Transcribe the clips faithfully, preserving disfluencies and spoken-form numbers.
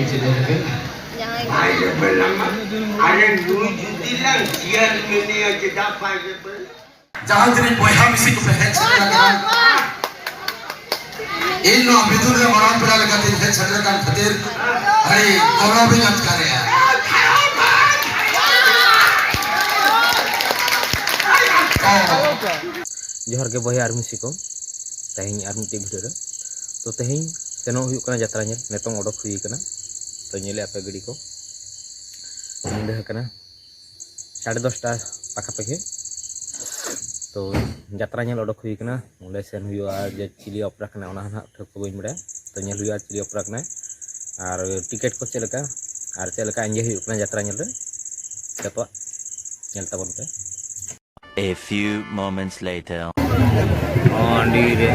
ᱡᱟᱦᱟᱸᱭ ᱵᱟᱭ ᱨᱮᱵᱮᱱ ᱟᱢᱟ᱾ ᱟᱨᱮ ᱱᱩᱭ ᱡᱩᱫᱤ ᱞᱟᱝ ᱪᱮᱭᱟᱨ ᱢᱮᱱᱮᱭᱟ, ᱪᱮᱫᱟᱜ ᱵᱟᱭ ᱨᱮᱵᱮᱱ? ᱡᱟᱦᱟᱸ ᱛᱤᱱᱟᱹᱜ ᱵᱚᱭᱦᱟ ᱢᱤᱥᱤ ᱠᱚᱯᱮ ᱦᱮᱡ ᱥᱮᱴᱮᱨ ᱟᱠᱟᱱᱟ, ᱤᱧ ᱱᱚᱣᱟ ᱵᱤᱫᱩᱞ ᱨᱮ ᱢᱟᱨᱟᱝ ᱯᱮᱲᱟ ᱞᱮᱠᱟᱛᱮᱧ ᱦᱮᱡ ᱥᱮᱴᱮᱨ ᱟᱠᱟᱱ ᱠᱷᱟᱹᱛᱤᱨ ᱟᱹᱰᱤ ᱜᱚᱨᱚᱵᱤᱧ ᱟᱴᱠᱟᱨᱮᱜᱼᱟ᱾ ᱡᱚᱦᱟᱨ ᱜᱮ ᱵᱚᱭᱦᱟ ᱟᱨ ᱢᱤᱥᱤ ᱠᱚ, ᱛᱮᱦᱮᱧ ᱟᱨ ᱢᱤᱫᱴᱤᱡ ᱵᱷᱤᱰᱤᱭᱳ ᱨᱮ᱾ ᱛᱚ ᱛᱮᱦᱮᱧ ᱥᱮᱱᱚᱜ ᱦᱩᱭᱩᱜ ᱠᱟᱱᱟ ᱡᱟᱛᱨᱟ ᱧᱮᱞ, ᱱᱤᱛᱚᱝ ᱚᱰᱚᱠ ᱦᱩᱭ ᱟᱠᱟᱱᱟ᱾ ᱛᱚ ᱧᱮᱞᱮᱫ ᱟᱯᱮ ᱜᱟᱹᱰᱤ ᱠᱚ, ᱧᱤᱫᱟᱹ ᱟᱠᱟᱱᱟ ᱥᱟᱲᱮ ᱫᱚᱥᱴᱟ ᱯᱟᱠᱟ ᱯᱟᱠᱤ᱾ ᱛᱚ ᱡᱟᱛᱨᱟ ᱧᱮᱞ ᱚᱰᱚᱠ ᱦᱩᱭ ᱟᱠᱟᱱᱟ, ᱚᱸᱰᱮ ᱥᱮᱱ ᱦᱩᱭᱩᱜᱼᱟ, ᱡᱮ ᱪᱤᱞᱤ ᱚᱯᱮᱨᱟ ᱠᱟᱱᱟ ᱚᱱᱟ ᱦᱚᱸ ᱱᱟᱦᱟᱜ ᱴᱷᱟᱹᱣᱠᱟᱹ ᱵᱟᱹᱧ ᱵᱟᱲᱟᱭᱟ᱾ ᱛᱚ ᱧᱮᱞ ᱦᱩᱭᱩᱜᱼᱟ ᱪᱤᱞᱤ ᱚᱯᱮᱨᱟ ᱠᱟᱱᱟᱭ ᱟᱨ ᱴᱤᱠᱤᱴ ᱠᱚ ᱪᱮᱫ ᱞᱮᱠᱟ ᱟᱨ ᱪᱮᱫ ᱞᱮᱠᱟ ᱮᱱᱡᱚᱭ ᱦᱩᱭᱩᱜ ᱠᱟᱱᱟ ᱡᱟᱛᱨᱟ ᱧᱮᱞ ᱨᱮ, ᱡᱚᱛᱚᱣᱟᱜ ᱧᱮᱞ ᱛᱟᱵᱚᱱ ᱯᱮ᱾ A few moments later. ᱦᱟᱺᱰᱤ ᱨᱮ᱾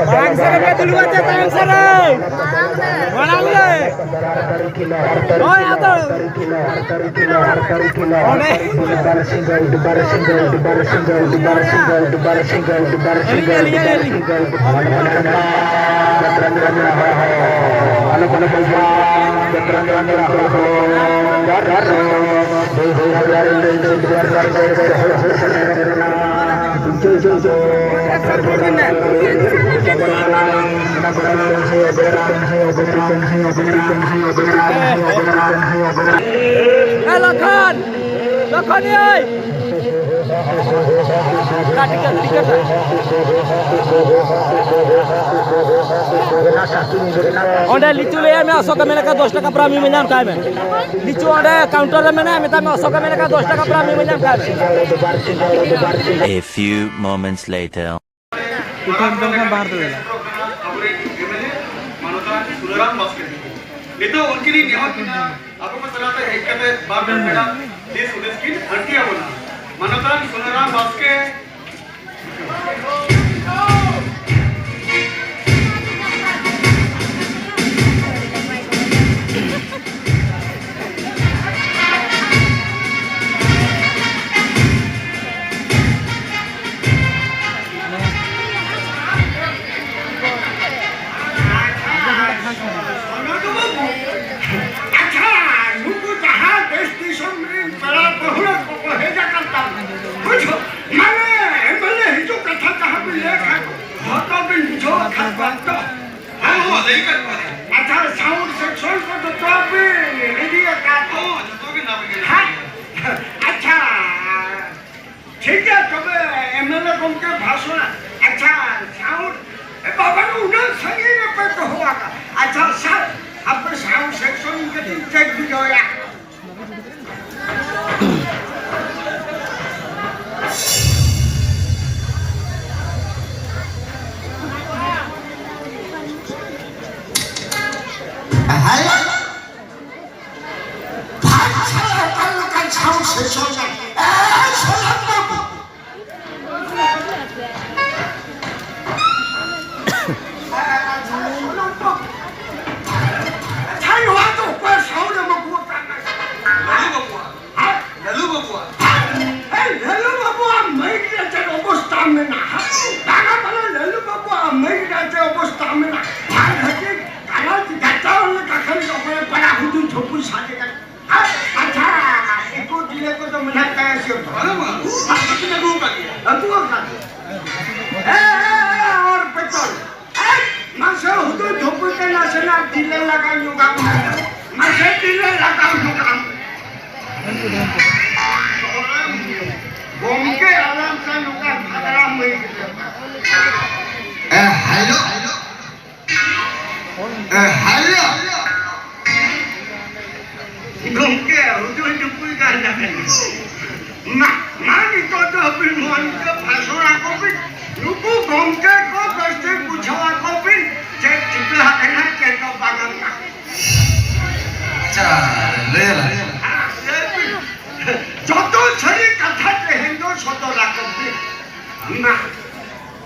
ᱢᱟᱲᱟᱝ ᱥᱮᱫ ᱨᱮᱯᱮ ᱫᱩᱲᱩᱵᱟ ᱪᱮ ᱛᱟᱭᱚᱢ ᱥᱮᱫ ᱨᱮ? ᱦᱳᱭ, ᱟᱫᱚ᱾ ᱮ ᱞᱚᱠᱷᱚᱱ! ᱞᱚᱠᱷᱚᱱ ᱭᱟᱭ! ᱚᱸᱰᱮ ᱞᱤᱪᱩ ᱞᱟᱹᱭᱟᱭ ᱢᱮ, ᱚᱥᱳᱠ ᱮ ᱢᱮᱱ ᱟᱠᱟᱫ ᱫᱚᱥ ᱴᱟᱠᱟ ᱯᱨᱟᱢᱤ ᱢᱮ ᱧᱟᱢ ᱠᱟᱭ ᱢᱮ᱾ ᱞᱤᱪᱩ ᱚᱸᱰᱮ ᱠᱟᱣᱩᱱᱴᱟᱨ ᱨᱮ ᱢᱮᱱᱟᱭᱟ, ᱢᱮᱛᱟᱭ ᱢᱮ ᱚᱥᱳᱠ ᱮ ᱢᱮᱱ ᱟᱠᱟᱫ ᱫᱚᱥ ᱴᱟᱠᱟ ᱯᱨᱟᱢᱤ ᱢᱮ ᱧᱟᱢ ᱠᱟᱭ ᱢᱮ᱾ A few moments later. ᱩᱴᱷᱟᱹᱣ ᱫᱚ ᱵᱟᱦᱟᱨ ᱛᱮ ᱫᱮᱞᱟ᱾ ᱟᱵᱚᱨᱮᱱ ᱮᱢ ᱮᱞ ᱮ ᱢᱟᱱᱚᱛᱟᱱ ᱥᱩᱱᱟᱨᱟᱢ ᱵᱟᱥᱠᱮ᱾ ᱱᱤᱛᱚᱜ ᱩᱱᱠᱤᱱ ᱤᱧ ᱱᱮᱦᱚᱨ ᱠᱤᱱᱟ, ᱟᱵᱚ ᱠᱚ ᱛᱟᱞᱟᱛᱮ ᱦᱮᱡ ᱠᱟᱛᱮ ᱵᱟᱨ ᱯᱮ ᱯᱮᱲᱟ ᱫᱤᱥ ᱦᱩᱫᱤᱥ ᱠᱤᱱ ᱟᱹᱴᱤ ᱟᱵᱚᱱᱟ᱾ ᱢᱟᱱᱚᱛᱟᱱ ᱥᱩᱱᱟᱨᱟᱢ ᱵᱟᱥᱠᱮ᱾ ᱟᱪᱪᱷᱟ, ᱱᱩᱠᱩ ᱡᱟᱦᱟᱸ ᱫᱮᱥ ᱫᱤᱥᱚᱢ ᱨᱮᱱ ᱯᱮᱲᱟ ᱯᱟᱹᱦᱩᱲᱟᱹ ᱠᱚᱠᱚ ᱦᱮᱡ ᱟᱠᱟᱱ ᱛᱟᱵᱚᱱᱟ, ᱵᱩᱡᱷᱟᱹᱣ? ᱢᱟᱱᱮ, ᱮᱢ ᱮᱞ ᱮ ᱦᱤᱡᱩᱜ ᱠᱟᱛᱷᱟ ᱡᱟᱦᱟᱸ ᱵᱤᱱ ᱞᱟᱹᱭ ᱠᱷᱟᱱ, ᱡᱷᱚᱛᱚ ᱵᱤᱱ ᱵᱩᱡᱷᱟᱹᱣ ᱟᱠᱟᱫ ᱠᱚᱣᱟ ᱛᱚ? ᱦᱚᱸ, ᱦᱚᱸ, ᱞᱟᱹᱭ ᱟᱠᱟᱫ ᱠᱚᱣᱟ ᱞᱤᱧ᱾ ᱟᱪᱪᱷᱟ, ᱥᱟᱣᱩᱱᱰ ᱥᱮᱠᱥᱚᱱ ᱠᱚ ᱡᱚᱛᱚ ᱵᱤᱱ ᱨᱮᱰᱤ ᱟᱠᱟᱫ ᱠᱚᱣᱟ? ᱦᱚᱸ, ᱡᱚᱛᱚ ᱜᱮ ᱱᱟᱯᱟᱭ ᱜᱮ᱾ ᱦᱮᱸ? ᱟᱪᱪᱷᱟ, ᱴᱷᱤᱠ ᱜᱮᱭᱟ, ᱛᱚᱵᱮ ᱮᱢ ᱮᱞ ᱮ ᱜᱚᱢᱠᱮ ᱵᱷᱟᱥᱚᱱ, ᱟᱪᱪᱷᱟ, ᱥᱟᱣᱩᱱᱰ, ᱮ ᱵᱟᱵᱟ, ᱩᱱᱟᱹᱜ ᱥᱟᱺᱜᱤᱧ ᱨᱮᱯᱮ ᱫᱚᱦᱚ ᱟᱠᱟᱫ᱾ ᱟᱪᱪᱷᱟ ᱥᱟᱨ, ᱟᱯᱮ sound section ᱠᱟᱹᱴᱤᱡ check ᱵᱤᱰᱟᱹᱣᱭᱟ᱾ ᱦᱮᱞᱳ᱾ ᱵᱷᱟᱜᱽ ᱪᱷᱟᱲᱟ ᱚᱠᱟ ᱞᱮᱠᱟᱱ sound section ᱠᱟᱱᱟ? ᱮ, ᱥᱚᱞᱚᱢ ᱵᱟᱹᱵᱩ᱾ ᱟᱪᱪᱷᱟ, ᱱᱚᱣᱟ ᱫᱚ ᱚᱠᱚᱭ sound ᱮᱢ ᱟᱹᱜᱩ ᱟᱠᱟᱫ? ᱞᱟᱞᱩ ᱵᱟᱹᱵᱩᱣᱟᱜ᱾ ᱦᱮᱸ? ᱞᱟᱞᱩ ᱵᱟᱹᱵᱩᱣᱟᱜ᱾ ᱦᱮᱸ, ᱞᱟᱞᱩ ᱵᱟᱹᱵᱩᱣᱟᱜ mic ᱨᱮ ᱪᱮᱫ ᱚᱵᱚᱥᱛᱟ ᱢᱮᱱᱟᱜᱼᱟ? ᱵᱟᱝᱟ, ᱵᱟᱝᱟ, ᱞᱟᱞᱩ ᱵᱟᱹᱵᱩᱣᱟᱜ mic ᱨᱮ ᱪᱮᱫ ᱚᱵᱚᱥᱛᱟ ᱢᱮᱱᱟᱜᱼᱟ? ᱵᱟᱝ ᱦᱟᱹᱴᱤᱧ ᱜᱟᱞᱚᱪ ᱜᱟᱪᱟᱣ ᱞᱮᱠᱟ ᱠᱷᱟᱱ ᱚᱠᱚᱭ ᱯᱟᱲᱟ ᱦᱩᱫᱩ ᱡᱷᱩᱯᱩ ᱥᱟᱰᱮ ᱠᱟᱱᱟ᱾ ᱟᱪᱪᱷᱟ, ᱤᱠᱳ ᱰᱤᱞᱮ ᱠᱚᱫᱚ ᱢᱮᱱᱟᱜ ᱛᱟᱭᱟ ᱥᱮ ᱵᱟᱝ? ᱵᱟᱹᱱᱩᱜᱼᱟ᱾ ᱟᱨ ᱪᱮᱫ ᱟᱹᱜᱩ ᱟᱠᱟᱫ ᱜᱮᱭᱟ? ᱟᱹᱜᱩ ᱟᱠᱟᱫ ᱜᱮᱭᱟ᱾ ᱮ, ᱮ, ᱮ, ᱦᱚᱲ ᱯᱮᱴᱨᱳᱞ᱾ ᱮ, ᱢᱟᱥᱮ ᱦᱩᱫᱩ ᱡᱷᱩᱯᱩ ᱛᱮ ᱱᱟᱥᱮᱱᱟᱜ ᱰᱤᱞᱮ ᱞᱟᱜᱟᱣ ᱧᱚᱜᱟᱢ᱾ ᱢᱟᱥᱮ ᱰᱤᱞᱮ ᱞᱟᱜᱟᱣ ᱧᱚᱜᱟᱢ᱾ ᱜᱚᱢᱠᱮ, ᱟᱞᱟᱝ ᱥᱟᱶ ᱱᱚᱝᱠᱟ ᱡᱷᱟᱜᱽᱲᱟ ᱢᱟᱹᱭ ᱜᱤᱫᱽᱨᱟᱹ᱾ ᱮ, ᱦᱮᱞᱳ᱾ ᱮ, ᱦᱮᱞᱳ᱾ ᱜᱚᱢᱠᱮ, ᱦᱩᱫᱩᱲ ᱫᱩᱯᱩᱞ ᱠᱟᱱ ᱛᱟᱵᱮᱱᱟ᱾ ᱢᱟ, ᱢᱟ, ᱱᱤᱛᱚᱜ ᱫᱚ ᱟᱹᱵᱤᱱ ᱱᱚᱣᱟ ᱱᱤᱛᱚᱜ ᱵᱷᱟᱥᱚᱱ ᱟᱠᱚ ᱵᱤᱱ᱾ ᱱᱩᱠᱩ ᱜᱚᱢᱠᱮ ᱠᱚ ᱵᱮᱥ ᱴᱷᱤᱠ ᱵᱩᱡᱷᱟᱹᱣ ᱟᱠᱚ ᱵᱤᱱ᱾ ᱪᱮᱫ ᱪᱤᱠᱟᱹ ᱟᱠᱟᱱᱟ, ᱪᱮᱫ ᱫᱚ ᱵᱟᱝ ᱟᱠᱟᱱᱟ᱾ ᱟᱪᱪᱷᱟ, ᱞᱟᱹᱭ ᱟᱞᱮ᱾ ᱦᱮᱸ, ᱞᱟᱹᱭ ᱵᱤᱱ᱾ ᱡᱚᱛᱚ ᱥᱟᱹᱨᱤ ᱠᱟᱛᱷᱟ ᱛᱮᱦᱮᱧ ᱫᱚ ᱥᱚᱫᱚᱨ ᱟᱠᱚ ᱵᱤᱱ᱾ ᱢᱟ᱾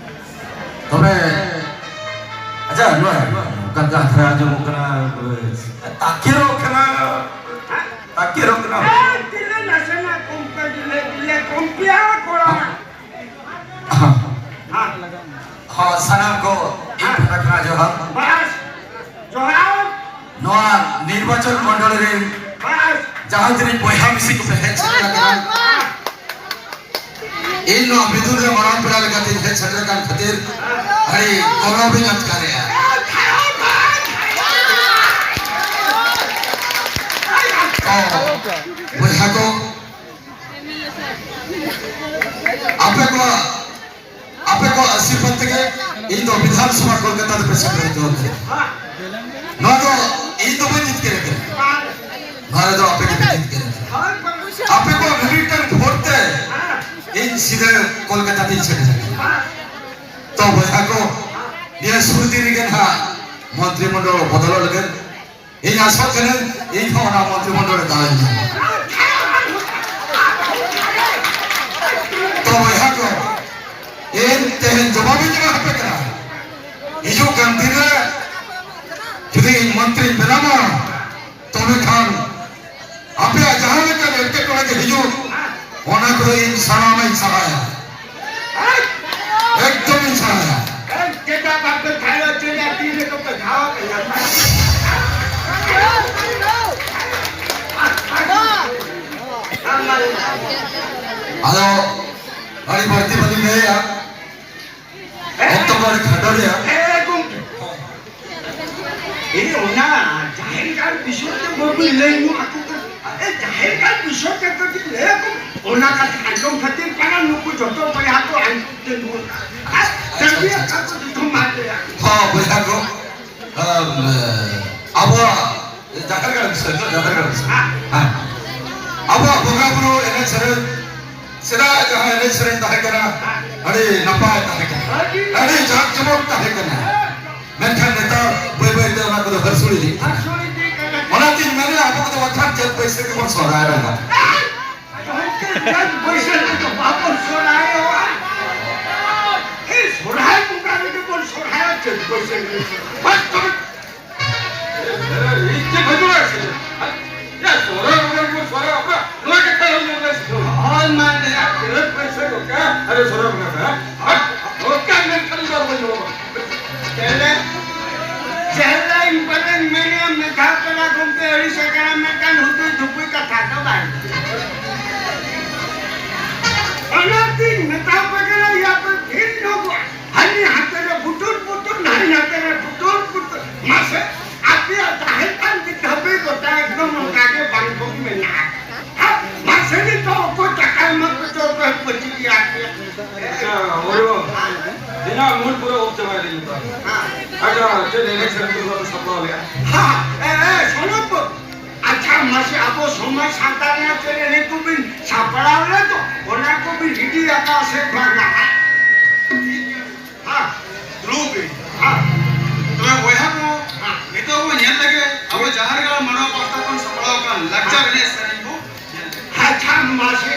ᱛᱚᱵᱮ, ᱟᱪᱪᱷᱟ, ᱱᱚᱣᱟ ᱚᱠᱟ ᱞᱮᱠᱟ ᱫᱷᱟᱨᱟ ᱟᱸᱡᱚᱢᱚᱜ ᱠᱟᱱᱟ? ᱛᱟᱠᱮᱨᱚᱜ ᱠᱟᱱᱟ, ᱛᱟᱠᱮᱨᱚᱜ ᱠᱟᱱᱟ᱾ ᱦᱮᱸ, ᱛᱤᱱᱟᱹᱜ ᱱᱟᱥᱮᱱᱟᱜ ᱠᱚᱢ ᱯᱮ, ᱫᱤᱞᱮ, ᱫᱤᱞᱮ ᱠᱚᱢ ᱯᱮᱭᱟ ᱠᱚᱲᱟ᱾ ᱦᱚᱸ, ᱥᱟᱱᱟᱢ ᱠᱚ ᱤᱧ ᱯᱟᱦᱴᱟ ᱠᱷᱚᱱᱟᱜ ᱡᱚᱦᱟᱨ᱾ ᱵᱟᱥ, ᱡᱚᱦᱟᱨ᱾ ᱱᱚᱣᱟ ᱱᱤᱨᱵᱟᱪᱚᱱ ᱢᱚᱱᱰᱚᱞᱤ ᱨᱮ ᱵᱟᱥ᱾ ᱡᱟᱦᱟᱸ ᱛᱤᱱᱟᱹᱜ ᱵᱚᱭᱦᱟ ᱢᱤᱥᱤ ᱠᱚᱯᱮ ᱦᱮᱡ ᱥᱮᱴᱮᱨ ᱟᱠᱟᱱᱟ, ᱤᱧ ᱱᱚᱣᱟ ᱵᱤᱫᱩᱞ ᱨᱮ ᱢᱟᱨᱟᱝ ᱯᱮᱲᱟ ᱞᱮᱠᱟᱛᱮᱧ ᱦᱮᱡ ᱥᱮᱴᱮᱨ ᱟᱠᱟᱱ ᱠᱷᱟᱹᱛᱤᱨ ᱟᱹᱰᱤ ᱜᱚᱨᱚᱵᱤᱧ ᱟᱴᱠᱟᱨᱮᱜᱼᱟ᱾ ᱛᱚ, ᱵᱚᱭᱦᱟ ᱠᱚ, ᱟᱯᱮ ᱠᱚᱣᱟᱜ, ᱟᱯᱮ ᱠᱚᱣᱟᱜ ᱟᱥᱤᱨᱵᱟᱫᱽ ᱛᱮᱜᱮ ᱤᱧ ᱫᱚ ᱵᱤᱫᱷᱟᱱ ᱥᱚᱵᱷᱟ ᱠᱳᱞᱠᱟᱛᱟ ᱨᱮᱯᱮ ᱥᱮᱴᱮᱨ ᱦᱚᱪᱚ ᱟᱠᱟᱫᱟ᱾ ᱱᱚᱣᱟ ᱫᱚ ᱤᱧ ᱫᱚ ᱵᱟᱹᱧ ᱡᱤᱛᱠᱟᱹᱨ ᱟᱠᱟᱱᱟ᱾ ᱱᱚᱣᱟ ᱨᱮᱫᱚ ᱟᱯᱮ ᱜᱮᱯᱮ ᱡᱤᱛᱠᱟᱹᱨ ᱟᱠᱟᱱᱟ᱾ ᱟᱯᱮ ᱠᱚᱣᱟᱜ ᱢᱤᱢᱤᱫᱴᱟᱝ ᱵᱷᱳᱴ ᱛᱮ ᱤᱧ ᱥᱤᱫᱷᱟᱹ ᱠᱳᱞᱠᱟᱛᱟ ᱛᱤᱧ ᱥᱮᱴᱮᱨ ᱟᱠᱟᱱᱟ᱾ ᱛᱚ ᱵᱚᱭᱦᱟ ᱠᱚ, ᱱᱤᱭᱟᱹ ᱥᱩᱨ ᱫᱤᱱ ᱨᱮᱜᱮ ᱱᱟᱦᱟᱜ ᱢᱚᱱᱛᱨᱤ ᱢᱚᱱᱰᱚᱞ ᱵᱚᱫᱚᱞᱚᱜ ᱞᱟᱹᱜᱤᱫ ᱤᱧ ᱟᱥᱚᱜ ᱠᱟᱹᱱᱟᱹᱧ, ᱤᱧ ᱦᱚᱸ ᱚᱱᱟ ᱢᱚᱱᱛᱨᱤ ᱢᱚᱱᱰᱚᱞ ᱨᱮ ᱫᱟᱣ ᱤᱧ ᱧᱟᱢᱟ᱾ ᱛᱚ ᱵᱚᱭᱦᱟ ᱠᱚ, ᱤᱧ ᱛᱮᱦᱮᱧ ᱡᱚᱵᱟᱵ ᱤᱧ ᱮᱢᱟ ᱟᱯᱮ ᱠᱟᱱᱟ᱾ ᱦᱤᱡᱩᱜ ᱠᱟᱱ ᱫᱤᱱ ᱨᱮ ᱡᱩᱫᱤ ᱤᱧ ᱢᱚᱱᱛᱨᱤᱧ ᱵᱮᱱᱟᱣᱟ, ᱛᱚᱵᱮ ᱠᱷᱟᱱ ᱟᱯᱮᱭᱟᱜ ᱡᱟᱦᱟᱸ ᱞᱮᱠᱟᱱ ᱮᱴᱠᱮᱴᱚᱬᱮ ᱜᱮ ᱦᱤᱡᱩᱜ, ᱚᱱᱟ ᱠᱚᱫᱚ ᱤᱧ ᱥᱟᱱᱟᱢᱟᱜ ᱤᱧ ᱥᱟᱦᱟᱭᱟ᱾ ᱮᱠᱫᱚᱢ ᱤᱧ ᱥᱟᱦᱟᱭᱟ᱾ ᱪᱮᱫᱟᱜ ᱵᱟᱯᱮ ᱥᱟᱦᱟᱭᱟ? ᱪᱮᱫᱟᱜ ᱛᱤ ᱨᱮᱫᱚ ᱯᱮ ᱫᱷᱟᱣᱟ ᱯᱮ ᱧᱟᱢᱟ? ᱟᱫᱚ ᱟᱹᱰᱤ ᱵᱟᱹᱲᱛᱤ ᱵᱟᱹᱞᱤᱧ ᱞᱟᱹᱭᱟ᱾ ᱚᱠᱛᱚ ᱠᱚ ᱟᱹᱰᱤ ᱠᱷᱟᱴᱚ ᱜᱮᱭᱟ᱾ ᱮ ᱜᱚᱢᱠᱮ, ᱮ ᱚᱱᱟ ᱡᱟᱦᱮᱨ ᱜᱟᱲ ᱵᱤᱥᱚᱭ ᱛᱮ ᱵᱟᱹᱵᱩ ᱞᱟᱹᱭ ᱧᱚᱜ ᱟᱠᱚ ᱠᱟᱱᱟ᱾ ᱮ ᱡᱟᱦᱮᱨ ᱜᱟᱲ ᱵᱤᱥᱚᱭ ᱛᱮ ᱠᱟᱹᱴᱤᱡ ᱞᱟᱹᱭ ᱟᱠᱚ᱾ ᱚᱱᱟ ᱠᱟᱛᱷᱟ ᱟᱸᱡᱚᱢ ᱠᱷᱟᱹᱛᱤᱨ ᱠᱟᱱᱟ ᱱᱩᱠᱩ ᱡᱚᱛᱚ ᱵᱚᱭᱦᱟ ᱠᱚ ᱟᱸᱡᱚᱢ ᱛᱮ ᱱᱩᱠᱩ᱾ ᱟᱨ ᱟᱪᱪᱷᱟ, ᱟᱪᱪᱷᱟ, ᱟᱪᱪᱷᱟ᱾ ᱠᱚ ᱡᱚᱛᱚ ᱢᱟᱨ ᱞᱮᱭᱟ᱾ ᱦᱚᱸ, ᱵᱚᱭᱦᱟ ᱠᱚ, ᱟᱢ, ᱟᱵᱚᱣᱟᱜ ᱡᱟᱦᱮᱨ ᱜᱟᱲ ᱵᱤᱥᱚᱭ ᱫᱚ, ᱡᱟᱦᱮᱨ ᱜᱟᱲ ᱵᱤᱥᱚᱭ᱾ ᱦᱮᱸ᱾ ᱟᱵᱚᱣᱟᱜ ᱵᱚᱸᱜᱟ ᱵᱩᱨᱩ ᱮᱱᱮᱡ ᱥᱮᱨᱮᱧ, ᱥᱮᱫᱟᱭ ᱡᱟᱦᱟᱸ ᱮᱱᱮᱡ ᱥᱮᱨᱮᱧ ᱛᱟᱦᱮᱸ ᱠᱟᱱᱟ, ᱟᱹᱰᱤ ᱱᱟᱯᱟᱭ ᱛᱟᱦᱮᱸ ᱠᱟᱱᱟ, ᱟᱹᱰᱤ ᱡᱟᱠ ᱡᱚᱢᱚᱠ ᱛᱟᱦᱮᱸ ᱠᱟᱱᱟ᱾ ᱢᱮᱱᱠᱷᱟᱱ ᱱᱮᱛᱟᱨ ᱵᱟᱹᱭ ᱵᱟᱹᱭ ᱛᱮ ᱚᱱᱟ ᱠᱚᱫᱚ ᱦᱟᱹᱨᱥᱩᱲ ᱤᱫᱤᱜ ᱠᱟᱱᱟ᱾ ᱚᱱᱟᱛᱤᱧ ᱢᱮᱱᱟ, ᱟᱵᱚ ᱠᱚᱫᱚ ᱵᱟᱠᱷᱟᱱ ᱪᱟᱹᱛ ᱵᱟᱹᱭᱥᱟᱹᱠᱷ ᱜᱮᱵᱚᱱ ᱥᱚᱦᱨᱟᱭ ᱞᱮᱱᱟ᱾ ᱪᱟᱹᱛ ᱵᱟᱹᱭᱥᱟᱹᱠᱷ ᱨᱮᱫᱚ ᱵᱟᱵᱚᱱ ᱥᱚᱦᱨᱟᱭᱚᱜᱼᱟ᱾ ᱮ, ᱥᱚᱦᱨᱟᱭ ᱵᱚᱸᱜᱟ ᱨᱮᱜᱮ ᱵᱚᱱ ᱥᱚᱦᱨᱟᱭᱚᱜᱼᱟ, ᱪᱟᱹᱛ ᱵᱟᱹᱭᱥᱟᱹᱠᱷ ᱨᱮ᱾ ᱵᱟᱥ ᱛᱚᱵᱮ᱾ ᱮ, ᱪᱮᱫ ᱵᱟᱹᱪᱩᱜᱼᱟ ᱥᱮ? ᱭᱟ, ᱥᱚᱦᱨᱟᱭ ᱵᱚᱸᱜᱟ ᱨᱮᱜᱮ ᱵᱚᱱ ᱥᱚᱦᱨᱟᱭᱚᱜᱼᱟ᱾ ᱱᱚᱣᱟ ᱠᱟᱛᱷᱟ ᱞᱟᱹᱭ ᱧᱚᱜ ᱞᱮ ᱥᱮ᱾ ᱦᱳᱭ, ᱢᱟ, ᱪᱟᱹᱛ ᱵᱟᱹᱭᱥᱟᱹᱠᱷ ᱚᱠᱟ? ᱟᱨᱮ, ᱥᱚᱦᱨᱟᱭ ᱵᱚᱸᱜᱟ ᱠᱟᱱᱟ᱾ ᱟᱨ ᱚᱠᱟ ᱢᱮᱱᱠᱷᱟᱱ ᱫᱚ ᱟᱨ ᱵᱟᱹᱧ ᱨᱚᱲᱟ᱾ ᱪᱮᱞᱮ, ᱪᱮᱞᱮᱧ ᱯᱟᱞᱮᱧ ᱢᱮᱱᱮᱜᱼᱟ, ᱢᱮᱫᱷᱟ ᱯᱮᱲᱟ ᱜᱚᱢᱠᱮ ᱟᱹᱲᱤᱥ ᱟᱠᱟᱱᱟ, ᱢᱮᱱᱠᱷᱟᱱ ᱦᱩᱫᱩᱭ ᱫᱷᱩᱯᱩᱭ ᱠᱟᱛᱷᱟ ᱫᱚ ᱵᱟᱝ᱾ ᱚᱱᱟᱛᱤᱧ ᱢᱮᱛᱟ ᱯᱮ ᱠᱟᱱᱟ, ᱭᱟ ᱯᱮ ᱛᱷᱤᱨ ᱧᱚᱜᱚᱜᱼᱟ᱾ ᱦᱟᱹᱱᱤ ᱦᱟᱱᱛᱮ ᱨᱮ ᱵᱩᱴᱩᱨ ᱵᱩᱴᱩᱨ, ᱱᱟᱹᱭ ᱦᱟᱱᱛᱮ ᱨᱮ ᱵᱩᱴᱩᱨ ᱵᱩᱴᱩᱨ᱾ ᱤᱧᱟᱹᱜ ᱢᱩᱰ ᱯᱩᱨᱟᱹ ᱚᱯᱷ ᱪᱟᱵᱟᱭᱮᱱᱟ ᱱᱤᱛᱚᱜ᱾ ᱟᱪᱪᱷᱟ, ᱪᱮᱫ ᱮᱱᱮᱡ ᱥᱮᱨᱮᱧ ᱠᱚ ᱥᱟᱯᱲᱟᱣ ᱞᱮᱜᱼᱟ? ᱦᱮᱸ, ᱮ, ᱮ, ᱥᱚᱱᱚᱛ ᱵᱟᱹᱵᱩ, ᱟᱪᱪᱷᱟ, ᱢᱟᱥᱮ, ᱟᱵᱚ ᱥᱚᱢᱟᱡᱽ ᱥᱟᱶᱛᱟ ᱨᱮᱱᱟᱜ ᱪᱮᱫ ᱮᱱᱮᱡ ᱠᱚᱵᱤᱱ ᱥᱟᱯᱲᱟᱣ ᱞᱮᱫ ᱫᱚ, ᱚᱱᱟ ᱠᱚᱵᱤᱱ ᱨᱮᱰᱤ ᱟᱠᱟᱫ ᱥᱮ ᱵᱟᱝᱟ? ᱦᱮᱸ, ᱫᱩᱲᱩᱵ ᱵᱤᱱ᱾ ᱦᱮᱸ, ᱛᱚᱵᱮ ᱵᱚᱭᱦᱟ ᱠᱚ, ᱦᱮᱸ, ᱱᱤᱛᱚᱜ ᱵᱚᱱ ᱧᱮᱞ ᱞᱮᱜᱮ, ᱟᱵᱚ ᱡᱟᱦᱮᱨ ᱜᱟᱲ ᱢᱟᱰᱣᱟ ᱯᱟᱦᱴᱟ ᱠᱷᱚᱱ ᱥᱟᱯᱲᱟᱣ ᱟᱠᱟᱱ ᱞᱟᱠᱪᱟᱨ ᱮᱱᱮᱡ ᱥᱮᱨᱮᱧ ᱵᱚ ᱧᱮᱞ ᱞᱮᱜᱮ᱾ ᱟᱪᱪᱷᱟ, ᱢᱟᱥᱮ᱾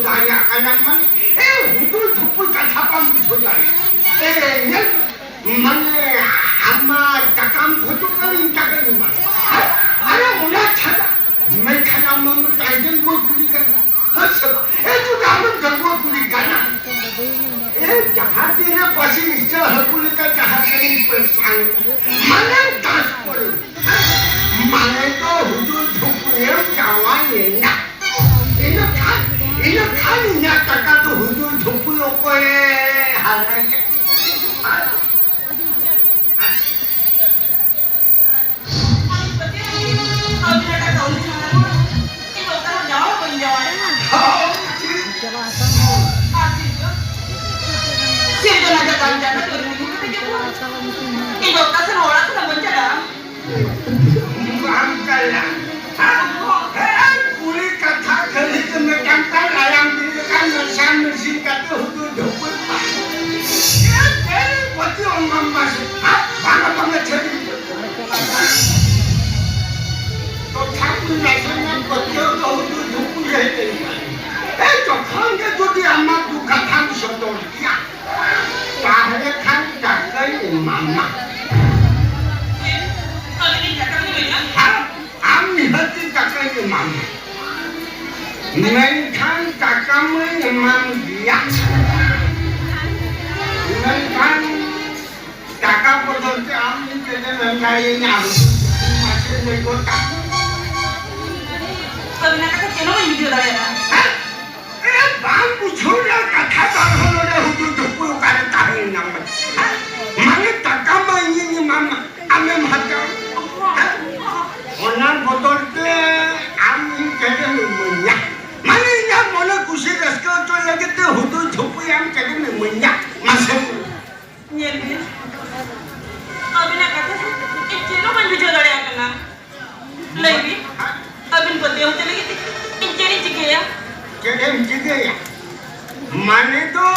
ᱫᱟᱲᱮᱭᱟᱜ ᱠᱟᱱᱟ ᱢᱟᱱᱮ, ᱮ, ᱦᱩᱫᱩᱲ ᱫᱷᱩᱯᱩᱲ ᱠᱟᱛᱷᱟ ᱵᱟᱢ ᱵᱩᱡᱷᱟᱹᱣ ᱫᱟᱲᱮᱭᱟᱜᱼᱟ᱾ ᱮ, ᱧᱮᱞ ᱢᱮ, ᱢᱟᱱᱮ, ᱟᱢ ᱢᱟ ᱴᱟᱠᱟᱢ ᱠᱷᱚᱡᱚᱜ ᱠᱟᱱᱟ, ᱤᱧ ᱴᱟᱠᱟᱧ ᱮᱢᱟ᱾ ᱟᱨᱮ, ᱚᱱᱟ ᱪᱷᱟᱰᱟ, ᱢᱮᱱᱠᱷᱟᱱ ᱟᱢ ᱢᱟ ᱢᱤᱫᱴᱟᱝ ᱰᱟᱺᱜᱩᱣᱟᱹ ᱠᱩᱲᱤ ᱠᱟᱱᱟ᱾ ᱦᱳᱭ ᱥᱮ ᱵᱟᱝ? ᱮ, ᱛᱚ ᱟᱢ ᱫᱚ ᱰᱟᱺᱜᱩᱣᱟᱹ ᱠᱩᱲᱤ ᱠᱟᱱᱟ᱾ ᱮ, ᱡᱟᱦᱟᱸ ᱛᱤᱱᱟᱹᱜ ᱯᱟᱹᱥᱤ ᱤᱪᱪᱷᱟᱹ ᱦᱟᱹᱠᱩ ᱞᱮᱠᱟ ᱡᱟᱦᱟᱸ ᱥᱮᱫ ᱤᱧ ᱯᱟᱹᱨᱥᱟᱝ, ᱢᱟᱱᱮ ᱫᱟᱥ ᱠᱚᱨᱮ᱾ ᱢᱟᱱᱮ ᱫᱚ ᱦᱩᱫᱩᱲ ᱫᱷᱩᱯᱩᱲᱮᱢ ᱡᱟᱶᱟᱭᱮᱱᱟ᱾ ᱤᱱᱟᱹ ᱠᱷᱟᱱ, ᱤᱱᱟᱹ ᱠᱷᱟᱱ ᱤᱧᱟᱹᱜ ᱴᱟᱠᱟ ᱫᱚ ᱦᱩᱫᱩᱲ ᱫᱷᱩᱯᱩᱲ ᱚᱠᱚᱭᱮ ᱦᱟᱨᱟᱭᱟ? ᱟᱹᱵᱤᱱᱟᱜ ᱴᱟᱠᱟ ᱩᱱᱤ ᱦᱟᱨᱟ ᱠᱚᱣᱟ᱾ ᱤᱧ ᱚᱠᱟ ᱨᱮᱦᱚᱸ ᱡᱟᱶᱟᱭ ᱵᱟᱹᱧ ᱡᱟᱶᱟᱭ᱾ ᱦᱳᱭ, ᱴᱷᱤᱠ᱾ ᱟᱨ ᱪᱮᱫ ᱪᱚ? ᱥᱤᱨᱡᱚᱱ ᱟᱡᱟᱜ ᱠᱟᱹᱢᱤ ᱡᱟᱦᱟᱸ ᱠᱟᱹᱢᱤ ᱠᱟᱛᱮ ᱜᱮ ᱤᱧ ᱫᱚ ᱚᱠᱟ ᱥᱮᱱ ᱚᱲᱟᱜ ᱠᱷᱚᱱᱟᱜ ᱵᱟᱹᱧ ᱪᱟᱞᱟᱜᱼᱟ᱾ ᱵᱟᱝ ᱪᱟᱞᱟᱜᱼᱟ᱾ ᱦᱮᱸ, ᱠᱩᱲᱤ ᱠᱟᱛᱷᱟ ᱠᱷᱟᱹᱞᱤ ᱜᱮ ᱢᱤᱫᱴᱟᱝ ᱛᱟᱭ ᱞᱟᱭᱟᱢ ᱵᱤᱨᱤᱫ ᱟᱠᱟᱱ ᱢᱮᱥᱟ ᱢᱮᱥᱤ ᱠᱟᱛᱮ ᱦᱩᱫᱩᱲ ᱫᱷᱩᱯᱩᱲ ᱯᱟᱭ᱾ ᱮ, ᱛᱮᱨᱮ ᱯᱟᱹᱛᱤ ᱚᱱᱟ ᱢᱟᱥᱮ, ᱦᱟᱯ, ᱵᱟᱝᱟ, ᱵᱟᱝᱟ, ᱪᱷᱟᱹᱲᱤ᱾ ᱛᱚᱛᱷᱟᱯᱤ ᱱᱟᱥᱮᱱᱟᱜ ᱯᱟᱹᱛᱭᱟᱹᱣ ᱫᱚ ᱦᱩᱫᱩᱲ ᱫᱷᱩᱯᱩᱲ ᱦᱮᱡ ᱮᱱ ᱛᱟᱭᱟ᱾ ᱮ, ᱡᱚᱠᱷᱚᱱ ᱜᱮ ᱡᱩᱫᱤ ᱟᱢᱟᱜ ᱫᱩᱠ ᱠᱟᱛᱷᱟᱢ ᱥᱚᱫᱚᱨ ᱠᱮᱭᱟ, ᱛᱟᱦᱞᱮ ᱠᱷᱟᱱ ᱴᱟᱠᱟᱧ ᱮᱢᱟᱢᱟ᱾ ᱦᱮᱸ? ᱟᱢ ᱱᱤᱦᱟᱹᱛᱤ ᱴᱟᱠᱟᱧ ᱮᱢᱟᱢᱟ᱾ ᱢᱮᱱᱠᱷᱟᱱ ᱴᱟᱠᱟ ᱢᱟᱧ ᱮᱢᱟᱢ ᱜᱮᱭᱟ᱾ ᱢᱮᱱᱠᱷᱟᱱ ᱴᱟᱠᱟ ᱵᱚᱫᱚᱞ ᱛᱮ ᱟᱢ ᱤᱧ ᱪᱮᱫ ᱮᱢ ᱮᱢ ᱫᱟᱲᱮᱭᱟᱹᱧᱟ? ᱢᱟᱥᱮ ᱞᱟᱹᱭ ᱜᱚᱫ ᱠᱟᱜ ᱢᱮ᱾ ᱟᱹᱵᱤᱱᱟᱜ ᱠᱟᱛᱷᱟ ᱪᱮᱫ ᱦᱚᱸ ᱵᱟᱹᱧ ᱵᱩᱡᱷᱟᱹᱣ ᱫᱟᱲᱮᱭᱟᱫᱟ᱾ ᱦᱮᱸ? ᱮ, ᱵᱟᱝ ᱵᱩᱡᱷᱟᱹᱣ ᱨᱮᱭᱟᱜ ᱠᱟᱛᱷᱟ ᱫᱚ ᱟᱨᱦᱚᱸ ᱱᱚᱰᱮ ᱦᱩᱫᱩᱲ ᱫᱷᱩᱯᱩᱲ ᱚᱠᱟᱨᱮ ᱛᱟᱦᱮᱸᱭᱮᱱᱟ? ᱦᱮᱸ? ᱢᱟᱱᱮ ᱴᱟᱠᱟ ᱢᱟ ᱤᱧᱤᱧ ᱮᱢᱟᱢᱟ, ᱟᱢᱮᱢ ᱦᱟᱛᱟᱣᱟ᱾ ᱦᱮᱸ? ᱚᱱᱟ ᱵᱚᱫᱚᱞ ᱛᱮ ᱟᱢ ᱤᱧ ᱪᱮᱫ ᱮᱢ ᱤᱢᱟᱹᱧᱟ? ᱢᱟᱱᱮ ᱤᱧᱟᱹᱜ ᱢᱚᱱᱮ ᱠᱩᱥᱤ ᱨᱟᱹᱥᱠᱟᱹ ᱦᱚᱪᱚ ᱞᱟᱹᱜᱤᱫ ᱛᱮ ᱦᱩᱫᱩᱲ ᱫᱷᱩᱯᱩᱲ ᱟᱢ ᱪᱮᱫ ᱮᱢ ᱤᱢᱟᱹᱧᱟ? ᱢᱟᱥᱮ ᱞᱟᱹᱭ ᱢᱮ᱾ ᱧᱮᱞ ᱵᱤᱱ, ᱟᱹᱵᱤᱱᱟᱜ ᱠᱟᱛᱷᱟ ᱥᱮ ᱤᱧ ᱪᱮᱫ ᱦᱚᱸ ᱵᱟᱹᱧ ᱵᱩᱡᱷᱟᱹᱣ ᱫᱟᱲᱮᱭᱟᱜ ᱠᱟᱱᱟ᱾ ᱞᱟᱹᱭ ᱵᱤᱱ, ᱟᱹᱵᱤᱱ ᱯᱟᱹᱛᱭᱟᱹᱣ ᱦᱚᱪᱚ ᱞᱟᱹᱜᱤᱫ ᱛᱮ ᱤᱧ ᱪᱮᱫ ᱤᱧ ᱪᱤᱠᱟᱹᱭᱟ? ᱪᱮᱫ ᱮᱢ ᱪᱤᱠᱟᱹᱭᱟ? ᱢᱟᱱᱮ ᱫᱚ,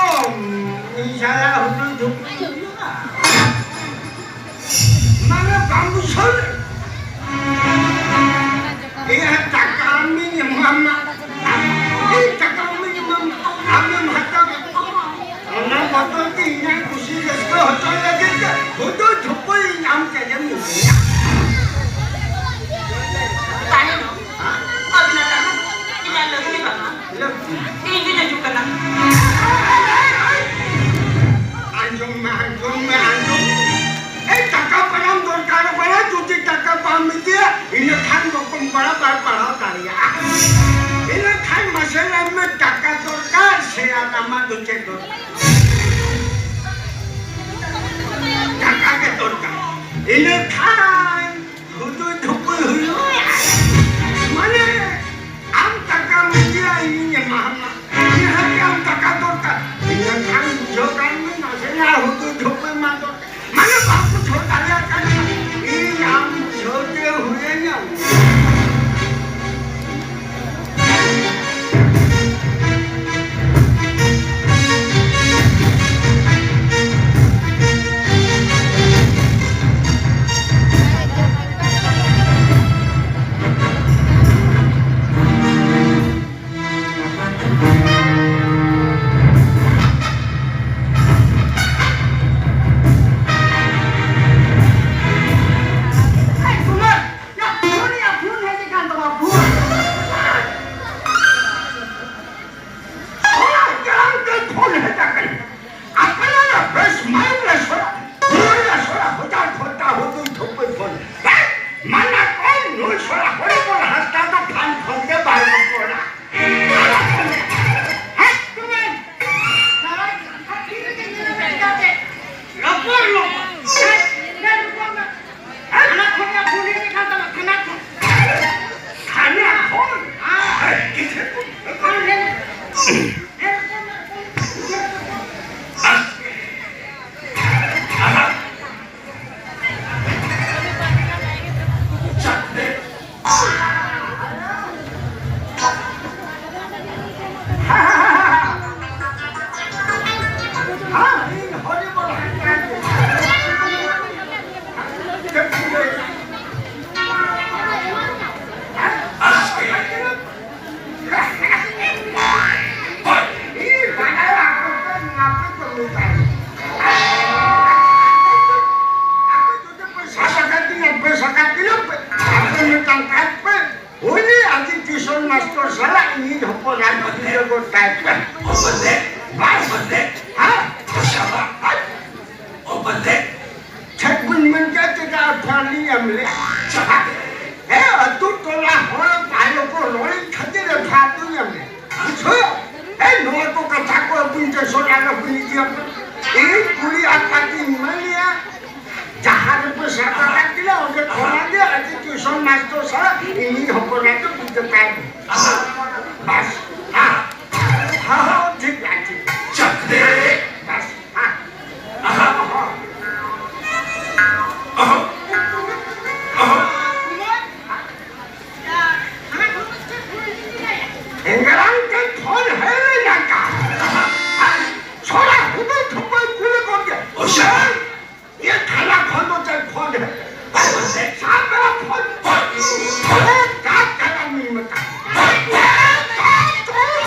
ᱤᱧ ᱥᱟᱞᱟᱜ ᱦᱩᱫᱩᱲ ᱫᱷᱩᱯᱩᱲ ᱦᱩᱭᱩᱜᱼᱟ᱾ ᱢᱟᱱᱮ ᱵᱟᱢ ᱵᱩᱡᱷᱟᱹᱣ ᱞᱮ? ᱤᱧ ᱴᱟᱠᱟ ᱟᱢᱤᱧ ᱮᱢᱟᱢᱟ᱾ ᱤᱧ ᱴᱟᱠᱟ ᱟᱢᱤᱧ ᱦᱤᱡᱩᱜ ᱠᱟᱱᱟ᱾ ᱟᱸᱡᱚᱢ ᱢᱮ, ᱟᱸᱡᱚᱢ ᱢᱮ, ᱟᱸᱡᱚᱢ ᱢᱮ᱾ ᱮᱭ, ᱴᱟᱠᱟ ᱯᱟᱲᱟᱢ ᱫᱚᱨᱠᱟᱨᱚᱜ ᱠᱟᱱᱟ, ᱡᱩᱫᱤ ᱴᱟᱠᱟ ᱵᱟᱢ ᱤᱫᱤᱭᱟ, ᱤᱱᱟᱹ ᱠᱷᱟᱱ ᱫᱚ ᱠᱚᱢ ᱯᱟᱲᱟ ᱵᱟᱭ ᱯᱟᱲᱦᱟᱣ ᱫᱟᱲᱮᱭᱟᱜᱼᱟ᱾ ᱤᱱᱟᱹ ᱠᱷᱟᱱ ᱢᱟᱥᱮ ᱞᱟᱹᱭ ᱢᱮ, ᱴᱟᱠᱟ ᱫᱚᱨᱠᱟᱨ ᱥᱮ ᱟᱨ ᱟᱢᱟᱜ ᱫᱚ ᱪᱮᱫ ᱫᱚᱨᱠᱟᱨ? ᱴᱟᱠᱟ ᱜᱮ ᱫᱚᱨᱠᱟᱨ᱾ ᱤᱱᱟᱹ ᱠᱷᱟᱱ ᱦᱩᱫᱩ ᱫᱷᱩᱯᱩ ᱦᱩᱭᱩᱜᱼᱟ᱾ ᱢᱟᱱᱮ, ᱟᱢ ᱴᱟᱠᱟᱢ ᱤᱫᱤᱭᱟ, ᱤᱧᱤᱧ ᱮᱢᱟᱢᱟ᱾ ᱱᱤᱦᱟᱹᱛ ᱜᱮ ᱟᱢ ᱴᱟᱠᱟ ᱫᱚᱨᱠᱟᱨ᱾ ᱤᱱᱟᱹ ᱠᱷᱟᱱ ᱵᱩᱡᱷᱟᱹᱣ ᱠᱟᱜ ᱢᱮ, ᱱᱟᱥᱮᱱᱟᱜ ᱦᱩᱫᱩ ᱫᱷᱩᱯᱩ ᱢᱟ ᱫᱚᱨᱠᱟᱨ᱾ ᱢᱟᱱᱮ, ᱵᱟᱢ ᱵᱩᱡᱷᱟᱹᱣ ᱫᱟᱲᱮᱭᱟᱜ ᱠᱟᱱᱟ᱾ ᱤᱧ ᱟᱢ ᱵᱩᱡᱷᱟᱹᱣ ᱛᱮ ᱦᱩᱭᱟᱹᱧᱟ᱾ ᱮᱭ ᱠᱩᱢᱟᱨ, ᱭᱟ ᱯᱷᱳᱱ, ᱭᱟ ᱯᱷᱳᱱ ᱦᱮᱡ ᱟᱠᱟᱱ ᱛᱟᱢᱟ, ᱯᱷᱳᱱ᱾ ᱚᱱᱟ ᱠᱟᱨᱚᱱ ᱛᱮ ᱯᱷᱳᱱ ᱦᱮᱡ ᱟᱠᱟᱱᱟ᱾ ᱟᱯᱱᱟᱨᱟᱜ ᱵᱮᱥ ᱢᱟᱭᱤᱱ ᱨᱮ ᱥᱚᱨᱟ, ᱯᱷᱳᱱ ᱨᱮ ᱥᱚᱨᱟ, ᱦᱚᱡᱟᱨ ᱜᱷᱚᱱᱴᱟ ᱦᱩᱫᱩ ᱫᱷᱩᱯᱩ ᱯᱷᱳᱱ᱾ ᱦᱮᱸ? ᱢᱟᱱᱟ ᱠᱚᱢ ᱱᱩᱭ ᱥᱚᱨᱟ ᱦᱚᱲ ᱵᱚᱱ ᱦᱟᱥᱛᱟ ᱫᱚ ᱯᱷᱟᱱ ᱯᱷᱳᱱ ᱛᱮ ᱵᱟᱭ ᱨᱚᱯᱚᱲᱟ᱾ ᱦᱮᱸ, ᱛᱚᱵᱮ᱾ ᱨᱚᱯᱚᱲ, ᱨᱚᱯᱚᱲ᱾ ᱦᱮᱸ, ᱨᱚᱯᱚᱲ ᱢᱮ᱾ ᱦᱟᱱᱟ ᱠᱷᱚᱱ ᱭᱟ ᱯᱷᱳᱱ ᱦᱮᱡ ᱟᱠᱟᱱ ᱛᱟᱢᱟ, ᱛᱷᱟᱱᱟ ᱠᱷᱚᱱ᱾ ᱛᱷᱟᱱᱟ ᱠᱷᱚᱱ? ᱦᱮᱸ᱾ ᱦᱮᱸ, ᱠᱤᱥᱮ ᱠᱷᱚᱱ? ᱦᱮᱸ, ᱦᱮᱸ᱾ ᱵᱟᱭ ᱵᱟᱫᱮ, ᱦᱮᱸ? ᱚ ᱵᱟᱫᱮ᱾ ᱪᱮᱫ ᱵᱤᱱ ᱢᱮᱱ ᱠᱮᱫ ᱪᱮᱫᱟᱜ ᱯᱷᱟᱞᱤ ᱮᱢ ᱞᱮ? ᱮ, ᱟᱹᱛᱩ ᱴᱚᱞᱟ ᱦᱚᱲ ᱯᱟᱭᱞᱚ ᱠᱚ ᱨᱚᱲᱤᱧ ᱠᱷᱟᱹᱛᱤᱨ ᱯᱷᱟᱞᱤ ᱮᱢ ᱞᱮ᱾ ᱵᱩᱡᱷᱟᱹᱣ? ᱮ, ᱱᱚᱣᱟ ᱠᱚ ᱠᱟᱛᱷᱟ ᱠᱚ ᱟᱹᱵᱤᱱ ᱴᱷᱮᱱ ᱥᱚᱨᱟ ᱞᱚ ᱵᱤᱱ ᱤᱫᱤᱭᱟ᱾ ᱤᱧ ᱠᱩᱲᱤ ᱟᱨ ᱠᱟᱹᱴᱤᱡ ᱤᱧ ᱢᱮᱱ ᱞᱮᱭᱟ, ᱡᱟᱦᱟᱸ ᱨᱮᱯᱮ ᱥᱟᱵ ᱟᱠᱟᱫ ᱠᱤᱱᱟ, ᱚᱸᱰᱮ ᱠᱷᱚᱱᱟᱜ ᱜᱮ ᱟᱹᱰᱤ ᱴᱤᱭᱩᱥᱚᱱ ᱢᱟᱥᱴᱟᱨ ᱥᱟᱞᱟᱜ ᱤᱧᱤᱧ ᱦᱚᱯᱚᱱ ᱟᱭ ᱫᱚ ᱵᱩᱡᱽ ᱠᱟᱛᱟᱭ ᱢᱮ᱾ ᱵᱟᱥ, ᱦᱮᱸ, ᱦᱮᱸ, ᱦᱮᱸ, ᱴᱷᱤᱠ ᱟᱪᱷᱮ᱾ ᱪᱟᱠᱨᱮ᱾ ᱵᱟᱥ, ᱦᱮᱸ᱾ ᱮᱸᱜᱟᱨᱟᱝ ᱛᱮ ᱯᱷᱳᱱ ᱦᱮᱡ ᱞᱮᱱᱟ ᱠᱟ᱾ ᱥᱚᱨᱟ ᱦᱩᱫᱩᱲ ᱫᱷᱩᱯᱟᱹᱭ ᱠᱩᱞᱮ ᱠᱚᱜᱮ᱾ ᱚᱥᱟᱨ᱾ ᱤᱭᱟᱹ ᱛᱷᱟᱱᱟ ᱠᱷᱚᱱ ᱫᱚ ᱪᱮᱫ ᱯᱷᱳᱱ ᱦᱮᱡ? ᱥᱟᱵ ᱢᱮ ᱯᱷᱳᱱ᱾ ᱯᱷᱳᱱ ᱠᱟᱴ ᱠᱟᱴᱟ ᱢᱤ ᱢᱮᱛᱟ᱾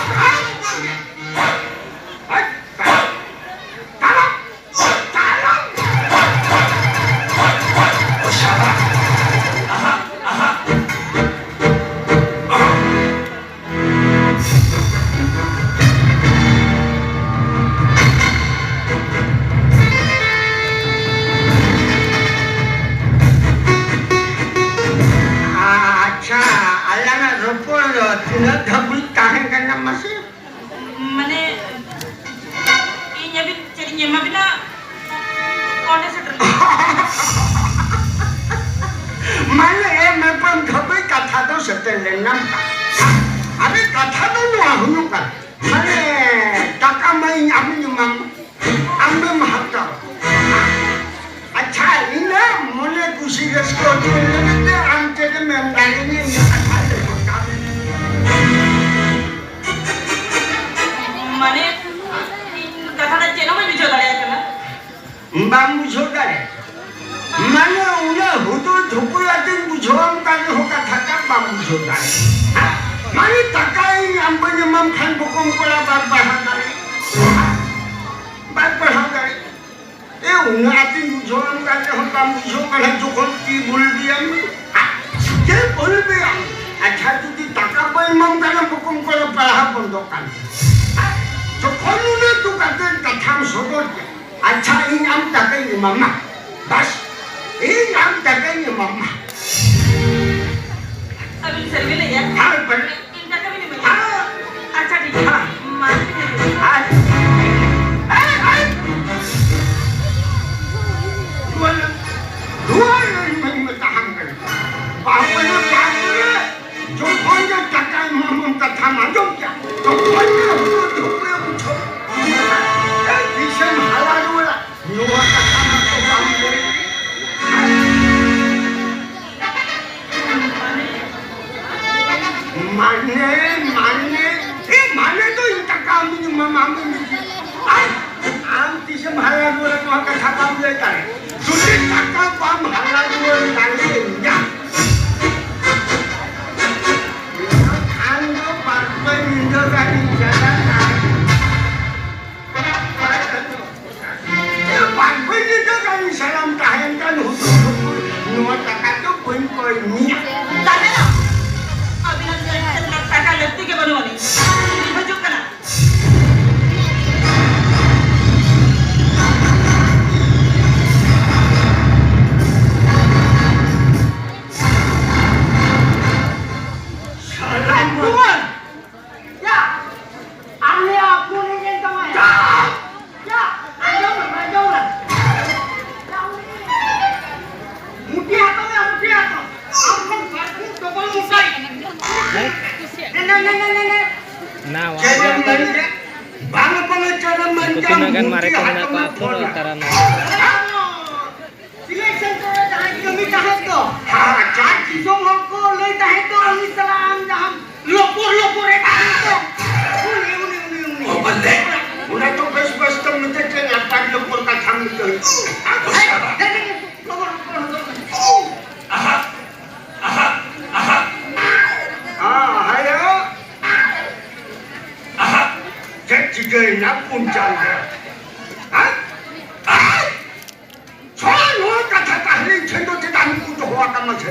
ᱦᱮᱡ, ᱛᱟᱲᱟᱢ᱾ ᱟᱪᱪᱷᱟ, ᱟᱞᱟᱝᱟᱜ ᱨᱚᱯᱚᱲ ᱫᱚ ᱛᱤᱱᱟᱹᱜ ᱫᱷᱟᱹᱵᱤᱡ ᱛᱟᱦᱮᱸ ᱠᱟᱱᱟ ᱢᱟᱥᱮ? ᱢᱟᱱᱮ, ᱤᱧ ᱟᱹᱵᱤᱱ ᱪᱮᱫ ᱤᱧ ᱮᱢᱟ ᱵᱤᱱᱟ? ᱚᱸᱰᱮ ᱥᱮᱴᱮᱨ ᱞᱮᱱᱟ᱾ ᱢᱟᱱᱮ, ᱮ ᱢᱮᱯᱚᱱ ᱫᱷᱟᱹᱵᱤᱡ ᱠᱟᱛᱷᱟ ᱫᱚ ᱥᱮᱴᱮᱨ ᱞᱮᱱᱟ᱾ ᱟᱨᱮ, ᱠᱟᱛᱷᱟ ᱫᱚ ᱱᱚᱣᱟ ᱦᱩᱭᱩᱜ ᱠᱟᱱᱟ, ᱢᱟᱱᱮ, ᱴᱟᱠᱟ ᱢᱟ ᱤᱧ ᱟᱢᱤᱧ ᱮᱢᱟᱢ, ᱟᱢᱮᱢ ᱦᱟᱛᱟᱣ᱾ ᱟᱪᱪᱷᱟ, ᱤᱧᱟᱹᱜ ᱢᱚᱱᱮ ᱠᱩᱥᱤ ᱨᱟᱹᱥᱠᱟᱹ ᱦᱚᱪᱚ ᱞᱟᱹᱜᱤᱫ ᱛᱮ ᱟᱢ ᱪᱮᱫ ᱮᱢ ᱮᱢ ᱫᱟᱲᱮᱭᱟᱹᱧᱟ, ᱤᱧᱟᱹᱜ ᱠᱟᱛᱷᱟ ᱞᱟᱹᱭ ᱜᱚᱫ ᱠᱟᱜ ᱢᱮ᱾ ᱢᱟᱱᱮ, ᱤᱧ ᱠᱟᱛᱷᱟ ᱫᱚ ᱪᱮᱫ ᱦᱚᱸ ᱵᱟᱹᱧ ᱵᱩᱡᱷᱟᱹᱣ ᱫᱟᱲᱮᱭᱟᱜ ᱠᱟᱱᱟ᱾ ᱵᱟᱢ ᱵᱩᱡᱷᱟᱹᱣ ᱫᱟᱲᱮᱭᱟᱜ ᱠᱟᱱᱟ? ᱢᱟᱱᱮ, ᱩᱱᱟᱹᱜ ᱦᱩᱫᱩᱲ ᱫᱷᱩᱯᱩᱲ ᱟᱛᱮᱧ ᱵᱩᱡᱷᱟᱹᱣᱟᱢ ᱠᱟᱱ ᱨᱮᱦᱚᱸ ᱠᱟᱛᱷᱟ ᱴᱟᱜ ᱵᱟᱢ ᱵᱩᱡᱷᱟᱹᱣ ᱫᱟᱲᱮᱭᱟᱜ ᱠᱟᱱᱟ᱾ ᱢᱟᱱᱮ, ᱴᱟᱠᱟ ᱤᱧ ᱟᱢ ᱵᱟᱹᱧ ᱮᱢᱟᱢ ᱠᱷᱟᱱ ᱵᱚᱠᱚᱢ ᱠᱚᱲᱟ ᱵᱟᱭ ᱯᱟᱲᱦᱟᱣ ᱫᱟᱲᱮᱭᱟᱜᱼᱟ᱾ ᱵᱟᱭ ᱯᱟᱲᱦᱟᱣ ᱫᱟᱲᱮᱭᱟᱜᱼᱟ᱾ ᱮ, ᱩᱱᱟᱹᱜ ᱟᱸᱴᱤᱧ ᱵᱩᱡᱷᱟᱹᱣᱟᱢ ᱠᱟᱱ ᱨᱮᱦᱚᱸ ᱵᱟᱢ ᱵᱩᱡᱷᱟᱹᱣ ᱠᱟᱱᱟ, ᱡᱚᱠᱷᱚᱱ ᱛᱤ ᱵᱩᱞ ᱵᱮᱭᱟᱢ᱾ ᱪᱮᱫ ᱵᱩᱞ ᱵᱮᱭᱟᱢ? ᱟᱪᱪᱷᱟ, ᱡᱩᱫᱤ ᱴᱟᱠᱟ ᱵᱟᱹᱧ ᱮᱢᱟᱢ ᱠᱟᱱᱟ, ᱵᱚᱠᱚᱢ ᱠᱚᱲᱟ ᱯᱟᱲᱦᱟᱣ ᱵᱚᱱᱫᱚᱜ ᱠᱟᱱ ᱛᱤᱧᱟ᱾ ᱟᱪᱪᱷᱟ, ᱤᱧ ᱟᱢ ᱴᱟᱠᱟᱧ ᱮᱢᱟᱢᱟ᱾ ᱵᱟᱥ, ᱤᱧ ᱟᱢ ᱴᱟᱠᱟᱧ ᱮᱢᱟᱢᱟ᱾ ᱟᱹᱵᱤᱱ ᱥᱟᱹᱨᱤ ᱵᱤᱱ ᱞᱟᱹᱭᱮᱫᱼᱟ? ᱦᱮᱸ, ᱵᱟᱹᱞᱤ᱾ ᱤᱧ ᱴᱟᱠᱟ ᱵᱤᱱ ᱮᱢᱟᱹᱧᱟ? ᱦᱮᱸ᱾ ᱟᱪᱪᱷᱟ, ᱴᱷᱤᱠ ᱜᱮᱭᱟ᱾ ᱦᱮᱸ᱾ ᱢᱟ, ᱟᱨ, ᱮᱭ, ᱮᱭ! ᱱᱚᱣᱟ, ᱱᱚᱣᱟ ᱤᱧ ᱢᱮᱛᱟᱦᱟᱢ ᱠᱟᱱᱟ᱾ ᱵᱟᱹᱦᱩ ᱵᱟᱹᱦᱩ ᱡᱟᱦᱟᱸ ᱠᱚᱨᱮ ᱡᱚᱠᱷᱚᱱ ᱜᱮ ᱴᱟᱠᱟ ᱮᱢᱟᱢ ᱠᱟᱛᱷᱟᱢ ᱟᱸᱡᱚᱢ ᱠᱮᱭᱟ, ᱛᱚᱠᱷᱚᱱ ᱜᱮ ᱦᱩᱲᱩ ᱫᱷᱩᱯᱩᱭᱮ ᱵᱩᱡᱷᱟᱹᱣ᱾ ᱮᱭ, ᱛᱤᱥᱮᱢ ᱦᱟᱞᱟ ᱨᱩᱣᱟᱹᱲᱟ? ᱱᱚᱣᱟ ᱠᱟᱛᱷᱟ ᱢᱟᱛᱚ ᱵᱟᱢ ᱞᱟᱹᱭ᱾ ᱢᱟᱱᱮ, ᱢᱟᱱᱮ, ᱮ, ᱢᱟᱱᱮ ᱫᱚ ᱤᱧ ᱴᱟᱠᱟ ᱟᱢᱤᱧ ᱮᱢᱟᱢᱟ, ᱟᱢᱤᱧ ᱤᱫᱤ᱾ ᱟᱨ ᱟᱢ ᱛᱤᱥᱮᱢ ᱦᱟᱞᱟ ᱨᱩᱣᱟᱹᱲᱟ, ᱱᱚᱣᱟ ᱠᱟᱛᱷᱟ ᱵᱟᱢ ᱞᱟᱹᱭ ᱫᱟᱲᱮ᱾ ᱡᱩᱫᱤ ᱴᱟᱠᱟ ᱵᱟᱢ ᱦᱟᱞᱟ ᱨᱩᱣᱟᱹᱲ ᱫᱟᱲᱮᱭᱟᱹᱧᱟ, ᱠᱷᱟᱱ ᱫᱚ ᱵᱟᱨ ᱯᱮ ᱧᱤᱫᱟᱹ ᱜᱟᱱᱤᱧ ᱪᱟᱞᱟᱜᱼᱟ᱾ ᱵᱟᱨ ᱯᱮ ᱧᱤᱫᱟᱹ ᱜᱟᱱᱤᱧ ᱥᱟᱞᱟᱢ ᱛᱟᱦᱮᱱ ᱠᱟᱱ ᱦᱩᱫᱩᱲ ᱦᱩᱫᱩᱲ, ᱱᱚᱣᱟ ᱴᱟᱠᱟ ᱫᱚ ᱵᱟᱹᱧ ᱠᱚᱭ ᱢᱮᱭᱟ᱾ ᱛᱟᱦᱮᱱᱟ᱾ ᱟᱹᱵᱤᱱᱟᱜ ᱴᱟᱠᱟ ᱞᱟᱹᱠᱛᱤ ᱜᱮ ᱵᱟᱹᱱᱩᱜ ᱟᱹᱱᱤᱡ᱾ ᱤᱧ ᱦᱤᱡᱩᱜ ᱠᱟᱱᱟ᱾ ᱥᱟᱞᱟᱢ ᱠᱩᱢᱟᱨ! ᱭᱟ! ᱟᱞᱮᱭᱟᱜ ᱟᱹᱛᱩ ᱨᱮᱱ ᱠᱟᱱ ᱛᱟᱢᱟᱭ᱾ ᱪᱩᱯ! ᱭᱟ! ᱟᱸᱡᱚᱢ ᱢᱮ, ᱟᱸᱡᱚᱢ ᱢᱮ᱾ ᱢᱩᱴᱷᱤ ᱦᱟᱛᱟᱣ ᱢᱮ, ᱢᱩᱴᱷᱤ ᱦᱟᱛᱟᱣ᱾ ᱟᱢ ᱠᱷᱚᱱ ᱵᱟᱨ ᱯᱷᱩᱴ ᱰᱚᱵᱚᱞ ᱢᱚᱴᱟᱭ᱾ ᱱᱮ, ᱱᱮ, ᱱᱮ, ᱱᱮ, ᱱᱮ᱾ ᱱᱟᱣᱟ ᱪᱮᱫ ᱮᱢ ᱢᱮᱱ ᱠᱮᱫ? ᱵᱟᱝ ᱠᱚ ᱪᱮᱫ ᱮᱢ ᱢᱮᱱ ᱩᱱᱠᱩ ᱠᱮᱫ? ᱛᱤᱱᱟᱹᱜ ᱜᱟᱱ ᱢᱩᱴᱷᱤ ᱢᱟᱨᱮ ᱠᱚ ᱦᱟᱛᱟᱣ ᱢᱮᱱᱟᱜ ᱢᱮ, ᱠᱚᱣᱟ, ᱟᱯᱷᱚᱨ ᱯᱷᱳᱱ ᱱᱟ᱾ ᱛᱟᱨᱟ ᱱᱟᱣᱟ᱾ ᱥᱤᱞᱮᱠᱥᱚᱱ ᱠᱚᱨᱮ ᱡᱟᱦᱟᱸᱭ ᱠᱟᱹᱢᱤ ᱛᱟᱦᱮᱸᱫ ᱫᱚ, ᱟᱪᱪᱷᱟ᱾ ᱟᱨ ᱫᱤᱥᱚᱢ ᱦᱚᱲ ᱠᱚ ᱞᱟᱹᱭ ᱛᱟᱦᱮᱸᱫ ᱫᱚ, ᱩᱱᱤ ᱥᱟᱞᱟᱜ ᱟᱢ ᱡᱟᱦᱟᱸᱢ ᱞᱚᱯᱚᱨ ᱞᱚᱯᱚᱨ ᱮ ᱛᱟᱦᱮᱸᱫ ᱫᱚ, ᱩᱱᱤ, ᱩᱱᱤ, ᱩᱱᱤ, ᱩᱱᱤ᱾ ᱚ, ᱵᱟᱞᱮ᱾ ᱚᱱᱟ ᱛᱚ ᱵᱮᱥ ᱵᱮᱥ ᱛᱮᱢ ᱢᱮᱛᱟᱹᱧ ᱠᱟᱱᱟ, ᱟᱨ ᱛᱟᱨ ᱞᱚᱯᱚᱨ ᱠᱟᱛᱷᱟᱢ ᱞᱟᱹᱭ᱾ ᱟᱫᱚ ᱦᱮᱸ, ᱥᱟᱞᱟ᱾ ᱦᱮᱸ, ᱦᱮᱸ, ᱞᱚᱯᱚᱨ, ᱞᱚᱯᱚᱨ, ᱞᱚᱯᱚᱨ᱾ ᱟᱦᱟ, ᱟᱦᱟ, ᱟᱦᱟ᱾ ᱦᱮᱸ, ᱦᱮᱞᱳ᱾ ᱟᱦᱟ᱾ ᱪᱮᱫ ᱪᱤᱠᱟᱹᱭᱮᱱᱟ ᱯᱩᱱ ᱪᱟᱸᱫᱚ? ᱦᱮᱸ? ᱟᱦᱟ᱾ ᱥᱚᱲᱟ ᱱᱚᱣᱟ ᱠᱟᱛᱷᱟ ᱛᱟᱦᱞᱮ ᱤᱧ ᱴᱷᱮᱱ ᱫᱚ ᱪᱮᱫᱟᱜ ᱮᱢ ᱩᱠᱩ ᱫᱚᱦᱚ ᱟᱠᱟᱫ ᱢᱟᱥᱮ?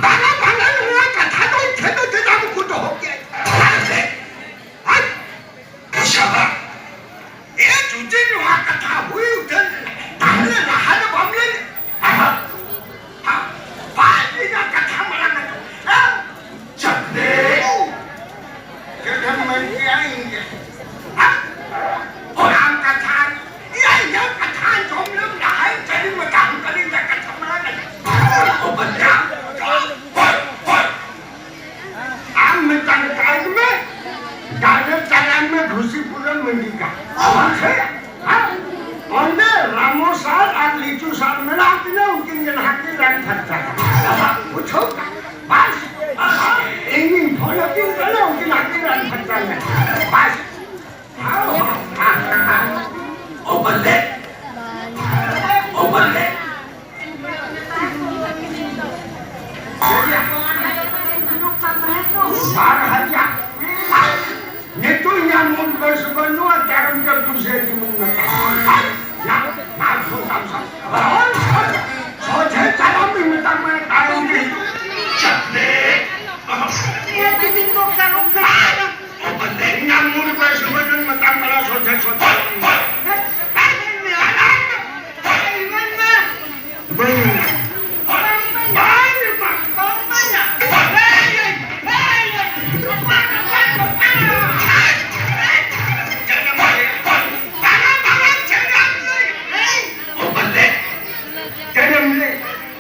ᱵᱟᱝᱟ, ᱵᱟᱝᱟ, ᱱᱚᱣᱟ ᱠᱟᱛᱷᱟ ᱫᱚ ᱤᱧ ᱴᱷᱮᱱ ᱫᱚ ᱪᱮᱫᱟᱜ ᱮᱢ ᱩᱠᱩ ᱫᱚᱦᱚ ᱠᱮᱫ? ᱟᱨ ᱞᱮ, ᱟᱡ ᱵᱚᱥᱟᱵᱟ, ᱮ ᱡᱩᱫᱤ ᱱᱚᱣᱟ ᱠᱟᱛᱷᱟ ᱦᱩᱭ ᱩᱛᱟᱹᱨ ᱞᱮᱱᱟ᱾ ᱛᱟᱦᱞᱮ ᱞᱟᱦᱟ ᱫᱚ ᱵᱟᱢ ᱞᱟᱹᱭ ᱞᱮᱫ? ᱟᱦᱟ᱾ ᱦᱟ᱾ ᱵᱟᱭ ᱞᱟᱹᱭᱟ ᱠᱟᱛᱷᱟ ᱢᱟᱲᱟᱝ ᱨᱮ᱾ ᱦᱟ? ᱪᱟᱯᱞᱮ᱾ ᱪᱮᱫ ᱮᱢ ᱢᱮᱱ ᱠᱮᱭᱟ ᱤᱧ ᱜᱮ? ᱦᱟ? ᱚᱱᱟ ᱠᱟᱛᱷᱟ, ᱤᱭᱟᱹ, ᱤᱭᱟᱹ ᱠᱟᱛᱷᱟ ᱟᱸᱡᱚᱢ ᱞᱮᱢ ᱞᱟᱦᱟᱭ ᱪᱟᱹᱞᱤ ᱢᱮ, ᱛᱟᱦᱚᱞᱮ ᱠᱟᱛᱷᱟ ᱢᱟᱲᱟᱝ ᱨᱮ᱾ ᱚ ᱵᱟᱧᱪᱟᱣ᱾ ᱦᱳᱭ, ᱦᱳᱭ᱾ ᱟᱢ ᱢᱤᱫᱴᱟᱝ ᱠᱟᱡᱽ ᱢᱮ, direct ᱪᱟᱞᱟᱜ ᱢᱮ ᱜᱷᱩᱥᱤᱯᱩᱨ ᱨᱮ ᱢᱮᱱᱰᱤᱠᱟ᱾ ᱢᱟᱥᱮ, ᱦᱮᱸ? ᱚᱸᱰᱮ ᱨᱟᱢᱚ ᱥᱟᱨ ᱟᱨ ᱞᱤᱪᱩ ᱥᱟᱨ ᱢᱮᱱᱟᱜ ᱠᱤᱱᱟ, ᱩᱱᱠᱤᱱ ᱜᱮ ᱱᱟᱦᱟᱜ ᱠᱤᱱ ᱨᱟᱱ ᱯᱷᱟᱨᱪᱟ ᱠᱟᱱᱟ᱾ ᱵᱩᱡᱷᱟᱹᱣ ᱠᱟᱜ? ᱵᱟᱥ, ᱤᱧᱤᱧ ᱯᱷᱳᱱ ᱟᱹᱠᱤᱱ ᱠᱟᱱᱟ, ᱩᱱᱠᱤᱱ ᱱᱟᱦᱟᱜ ᱠᱤᱱ ᱨᱟᱱ ᱯᱷᱟᱨᱪᱟ ᱠᱟᱱᱟ᱾ ᱵᱟᱥ᱾ ᱚ ᱵᱟᱞᱮ, ᱚ ᱵᱟᱞᱮ᱾ ᱵᱟᱨ ᱦᱟᱡᱟᱨ᱾ ᱱᱤᱛᱚᱜ ᱤᱧᱟᱹᱜ ᱢᱩᱞ ᱯᱚᱭᱥᱟ ᱵᱟᱹᱱᱩᱜᱼᱟ, ᱛᱟᱭᱚᱢ ᱛᱮ ᱯᱩᱭᱥᱟᱹ ᱤᱫᱤ ᱢᱮ᱾ ᱱᱟ, ᱱᱟ, ᱯᱷᱳᱱ ᱛᱟᱢ ᱥᱟᱵ᱾ ᱥᱚᱡᱷᱮ ᱪᱟᱞᱟᱣ ᱢᱮ, ᱢᱮᱛᱟᱢ ᱠᱟᱱᱟ, ᱛᱟᱭᱚᱢ ᱛᱮ ᱦᱤᱡᱩᱜ᱾ ᱪᱟᱯᱞᱮ᱾ ᱵᱟᱹᱧ ᱢᱮᱱᱟ᱾ ᱵᱟᱹᱧ ᱢᱮᱱᱟ᱾ ᱪᱮᱫ ᱮᱢ ᱞᱟᱹᱭ?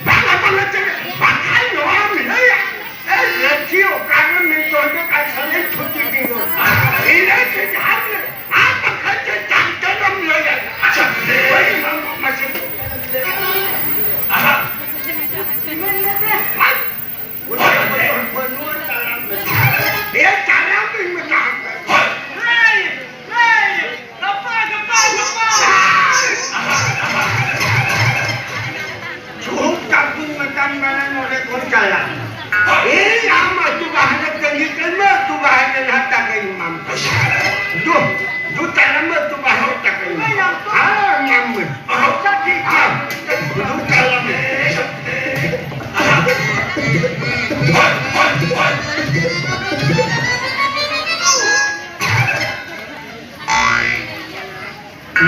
ᱵᱟᱝ ᱟᱯᱟᱱ ᱪᱮᱫ? ᱵᱟᱠᱷᱟᱱ ᱱᱚᱣᱟ ᱢᱮᱱᱟᱭᱟ᱾ ᱮ, ᱨᱟᱹᱪᱤ ᱚᱠᱟᱨᱮ ᱢᱤᱫ ᱫᱚᱞ ᱫᱚ ᱠᱟᱡ ᱥᱟᱞᱮ ᱪᱷᱩᱴᱤ ᱫᱤᱱ ᱫᱚ᱾ ᱤᱱᱟᱹ ᱪᱮᱫ ᱡᱟᱦᱟᱸ ᱨᱮ, ᱟᱢ ᱵᱟᱠᱷᱟᱱ ᱪᱮᱫ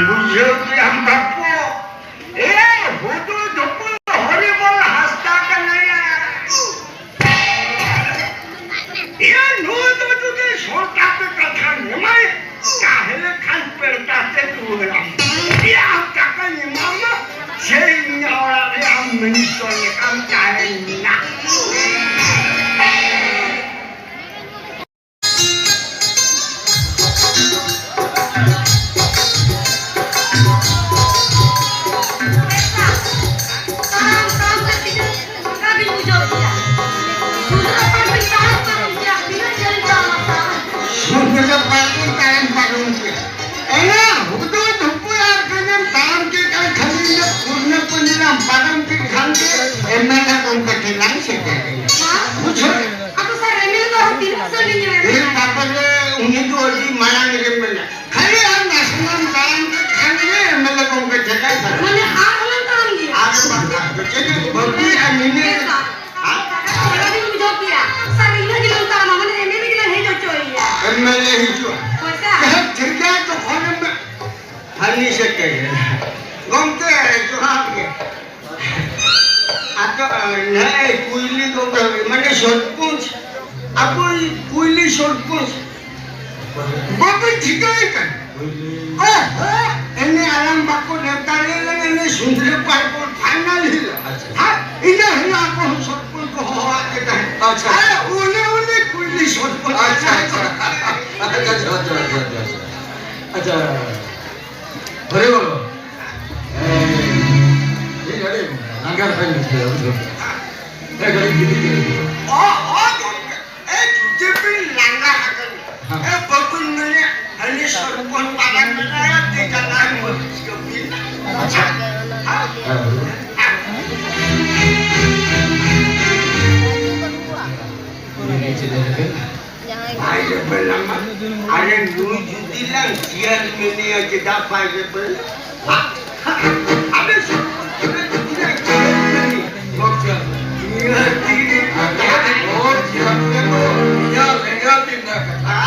ᱵᱩᱡᱷᱟᱹᱣ ᱠᱮᱫᱟᱢ ᱵᱟᱯᱩ? ᱮ, ᱦᱩᱫᱩᱲ ᱫᱷᱩᱯᱩᱲ ᱦᱚᱨᱤᱵᱚᱞ ᱦᱟᱸᱥᱫᱟ ᱠᱟᱱᱟᱭᱟ᱾ ᱮ, ᱱᱩᱭ ᱫᱚ ᱡᱩᱫᱤ ᱥᱚᱨᱠᱟᱨ ᱛᱮ ᱠᱟᱛᱷᱟᱢ ᱮᱢᱟᱭ, ᱛᱟᱦᱞᱮ ᱠᱷᱟᱱ ᱯᱮᱲᱠᱟ ᱛᱮ ᱨᱩᱣᱟᱹᱲᱟᱢ᱾ ᱮ, ᱟᱢ ᱴᱟᱠᱟᱧ ᱮᱢᱟᱢᱟ, ᱥᱮ ᱤᱧᱟᱹᱜ ᱚᱲᱟᱜ ᱨᱮ ᱟᱢ ᱢᱤᱱᱤᱥᱴᱟᱨ ᱞᱮᱠᱟᱢ ᱛᱟᱦᱮᱱᱟ᱾ ᱛᱟᱲᱟᱢ ᱛᱟᱲᱟᱢ ᱛᱮ ᱛᱤᱱᱟᱹᱜ ᱞᱟᱸᱜᱟ ᱵᱤᱱ ᱵᱩᱡᱷᱟᱹᱣ ᱠᱮᱭᱟ? ᱥᱩᱫᱷᱟᱹ ᱯᱟᱨᱚᱢ ᱵᱤᱱ ᱛᱟᱲᱟᱢ ᱯᱟᱨᱚᱢ ᱠᱮᱭᱟ, ᱛᱤᱱᱟᱹᱜ ᱡᱷᱟᱹᱞ ᱛᱟᱲᱟᱢ ᱛᱟᱲᱟᱢ᱾ ᱥᱩᱫᱷᱟᱹ ᱯᱟᱨᱚᱢ ᱛᱟᱲᱟᱢ ᱯᱟᱨᱚᱢ ᱠᱮᱭᱟ᱾ ᱮᱱᱟ ᱦᱩᱫᱩᱲ ᱫᱷᱩᱯᱩᱲ ᱟᱨ ᱠᱟᱱᱮᱢ ᱛᱟᱲᱟᱢ ᱠᱮᱫ ᱠᱷᱟᱱ ᱠᱷᱟᱹᱞᱤ ᱤᱱᱟᱹ ᱯᱩᱨᱱᱟᱹ ᱯᱟᱹᱧᱡᱤᱨᱟᱢ ᱯᱟᱨᱚᱢ ᱠᱮᱫ ᱠᱷᱟᱱ ᱜᱮ ᱮᱢᱮᱞᱮ ᱜᱚᱢᱠᱮ ᱴᱷᱮᱱ ᱞᱟᱝ ᱥᱮᱴᱮᱨ ᱮᱱᱟ᱾ ᱦᱮᱸ? ᱵᱩᱡᱷᱟᱹᱣ? ᱟᱫᱚ ᱥᱟᱨ, ᱮᱢᱮᱞᱮ ᱫᱚ ᱟᱨᱦᱚᱸ ᱛᱤᱱᱟᱹᱜ ᱥᱟᱺᱜᱤᱧ ᱨᱮ ᱮ ᱢᱮᱱᱟᱭᱟ? ᱵᱟᱵᱟ ᱨᱮ, ᱩᱱᱤ ᱫᱚ ᱟᱹᱰᱤ ᱢᱟᱭᱟᱝ ᱨᱮ ᱢᱮᱱᱟᱭᱟ᱾ ᱠᱷᱟᱹᱞᱤ ᱟᱢ ᱱᱟᱥᱮᱱᱟᱜ ᱮᱢ ᱛᱟᱲᱟᱢ ᱠᱮᱫ ᱠᱷᱟᱱ ᱜᱮ ᱮᱢᱮᱞᱮ ᱜᱚᱢᱠᱮ ᱴᱷᱮᱱ ᱞᱟᱝ ᱥᱮᱴᱮᱨ ᱮᱱᱟ᱾ ᱢᱟᱱᱮ ᱟᱨ ᱦᱚᱸ ᱞᱟᱝ ᱛᱟᱲᱟᱢ ᱜᱮᱭᱟ? ᱟᱨ ᱵᱟᱝᱠᱷᱟᱱ ᱫᱚ ᱪᱮᱫ ᱮᱢ ᱵᱷᱟᱹᱜᱤᱭᱮᱫᱼᱟ ᱱᱤᱱᱟᱹᱜ? ᱦᱮᱸ ᱥᱟᱨ᱾ ᱦᱮᱸ? ᱚᱱᱟ ᱜᱤᱧ ᱵᱩᱡᱷᱟᱹᱣ ᱠᱮᱭᱟ᱾ ᱥᱟᱨ, ᱤᱱᱟᱹᱜ ᱡᱤᱞ ᱞᱟᱝ ᱛᱟᱲᱟᱢᱟ, ᱢᱟᱱᱮ ᱮᱢᱮᱞᱮ ᱜᱮᱞᱟᱝ ᱦᱮᱡ ᱦᱚᱪᱚᱭᱮᱭᱟ᱾ ᱮᱢᱮᱞᱮ ᱦᱤᱡᱩᱜᱼᱟ᱾ ᱦᱳᱭ ᱥᱟᱨ᱾ ᱦᱮᱸ, ᱴᱷᱤᱠ ᱜᱮᱭᱟ, ᱛᱚᱠᱷᱚᱱ ᱮᱢ ᱦᱟᱹᱱᱤ ᱥᱮᱴᱮᱨ ᱮᱱᱟ᱾ ᱜᱚᱢᱠᱮ, ᱡᱚᱦᱟᱨ ᱜᱮ᱾ ᱟᱫᱚ, ᱱᱮᱜᱼᱮ ᱠᱩᱭᱞᱤ ᱜᱚᱢᱠᱮ, ᱢᱟᱱᱮ ᱥᱚᱨᱯᱚᱧᱪ, ᱟᱵᱚᱭᱤᱡ ᱠᱩᱭᱞᱤ ᱥᱚᱨᱯᱚᱧᱪ, ᱵᱟᱵᱮᱱ ᱴᱷᱤᱠᱟᱹᱭᱮ ᱠᱟᱱᱟ? ᱚᱦᱚ, ᱮᱱᱮ ᱟᱞᱟᱝ ᱵᱟᱠᱚ ᱱᱮᱣᱛᱟ ᱞᱮ ᱞᱟᱝ ᱮᱱᱮ ᱥᱩᱸᱫᱽᱨᱟᱹ ᱯᱟᱨᱠᱚᱢ ᱯᱷᱟᱭᱱᱟᱞ ᱦᱤᱞᱳᱜ᱾ ᱟᱪᱪᱷᱟ᱾ ᱦᱮᱸ, ᱤᱱᱟᱹ ᱦᱤᱞᱳᱜ ᱟᱠᱚ ᱦᱚᱸ ᱥᱚᱨᱯᱚᱧᱪ ᱠᱚ ᱦᱚᱦᱚᱣᱟᱫ ᱠᱚ ᱛᱟᱦᱮᱸᱫ᱾ ᱟᱪᱪᱷᱟ᱾ ᱟᱨ ᱩᱱᱤ, ᱩᱱᱤ ᱠᱩᱭᱞᱤ ᱥᱚᱨᱯᱚᱧᱪ᱾ ᱟᱪᱪᱷᱟ, ᱟᱪᱪᱷᱟ᱾ ᱟᱪᱪᱷᱟ, ᱡᱚᱦᱟᱨ, ᱡᱚᱦᱟᱨ, ᱡᱚᱦᱟᱨ, ᱡᱚᱦᱟᱨ᱾ ᱟᱪᱪᱷᱟ᱾ ᱦᱚᱨᱮ ᱵᱚᱞᱚ᱾ ᱮᱭ, ᱤᱧ ᱟᱹᱰᱤ ᱞᱟᱸᱜᱟ ᱫᱷᱟᱨᱟᱧ ᱵᱩᱡᱷᱟᱹᱣᱟ, ᱵᱩᱡᱷᱟᱹᱣ᱾ ᱮ, ᱠᱟᱹᱴᱤᱡ ᱜᱤᱛᱤᱡ ᱜᱤᱛᱤᱡ ᱜᱤᱛᱤᱡ᱾ ᱚ, ᱚ, ᱜᱚᱢᱠᱮ, ᱮ, ᱡᱩᱫᱤ ᱵᱤᱱ ᱞᱟᱸᱜᱟ ᱟᱠᱟᱱᱟ, ᱦᱮᱸ᱾ ᱮ, ᱵᱟᱹᱵᱩᱧ ᱢᱮᱱᱮᱫ, ᱦᱟᱹᱱᱤ ᱥᱚᱨᱯᱚᱧᱪ ᱯᱟᱲᱟ ᱢᱮᱱᱟᱭᱟ, ᱛᱤ ᱡᱟᱸᱜᱟᱭ ᱢᱟᱹᱞᱤᱥ ᱠᱟᱹᱢᱤᱭᱮᱫᱟ᱾ ᱟᱪᱪᱷᱟ᱾ ᱦᱮᱸ᱾ ᱦᱮᱸ, ᱵᱟᱹᱵᱩ᱾ ᱦᱮᱸ᱾ ᱢᱮᱱᱮᱫ ᱪᱮᱫ ᱞᱟᱹᱭ ᱞᱮᱵᱤᱱ? ᱵᱟᱭ ᱨᱮᱵᱮᱞ ᱟᱢᱟ᱾ ᱟᱨᱮ ᱱᱩᱭ ᱡᱩᱫᱤ ᱞᱟᱝ ᱪᱮᱭᱟᱨ ᱢᱮᱱᱮᱭᱟ, ᱪᱮᱫᱟᱜ ᱵᱟᱭ ᱨᱮᱵᱮᱞ? ᱦᱟ? ᱟᱵᱮ ᱥᱩᱨ ᱠᱚᱨᱮ ᱡᱩᱫᱤ ᱞᱟᱝ ᱪᱮᱭᱟᱨ ᱢᱮᱱᱮᱭᱟ, ᱵᱚᱠᱥᱟᱨ, ᱱᱤᱭᱟᱹ ᱛᱤ ᱨᱮ ᱵᱚᱞ ᱪᱮᱭᱟᱨ ᱢᱮᱱᱮᱭᱟ, ᱤᱧᱟᱹᱜ ᱞᱮᱸᱜᱟ ᱛᱤ ᱨᱮᱱᱟᱜ ᱠᱟᱛᱷᱟ᱾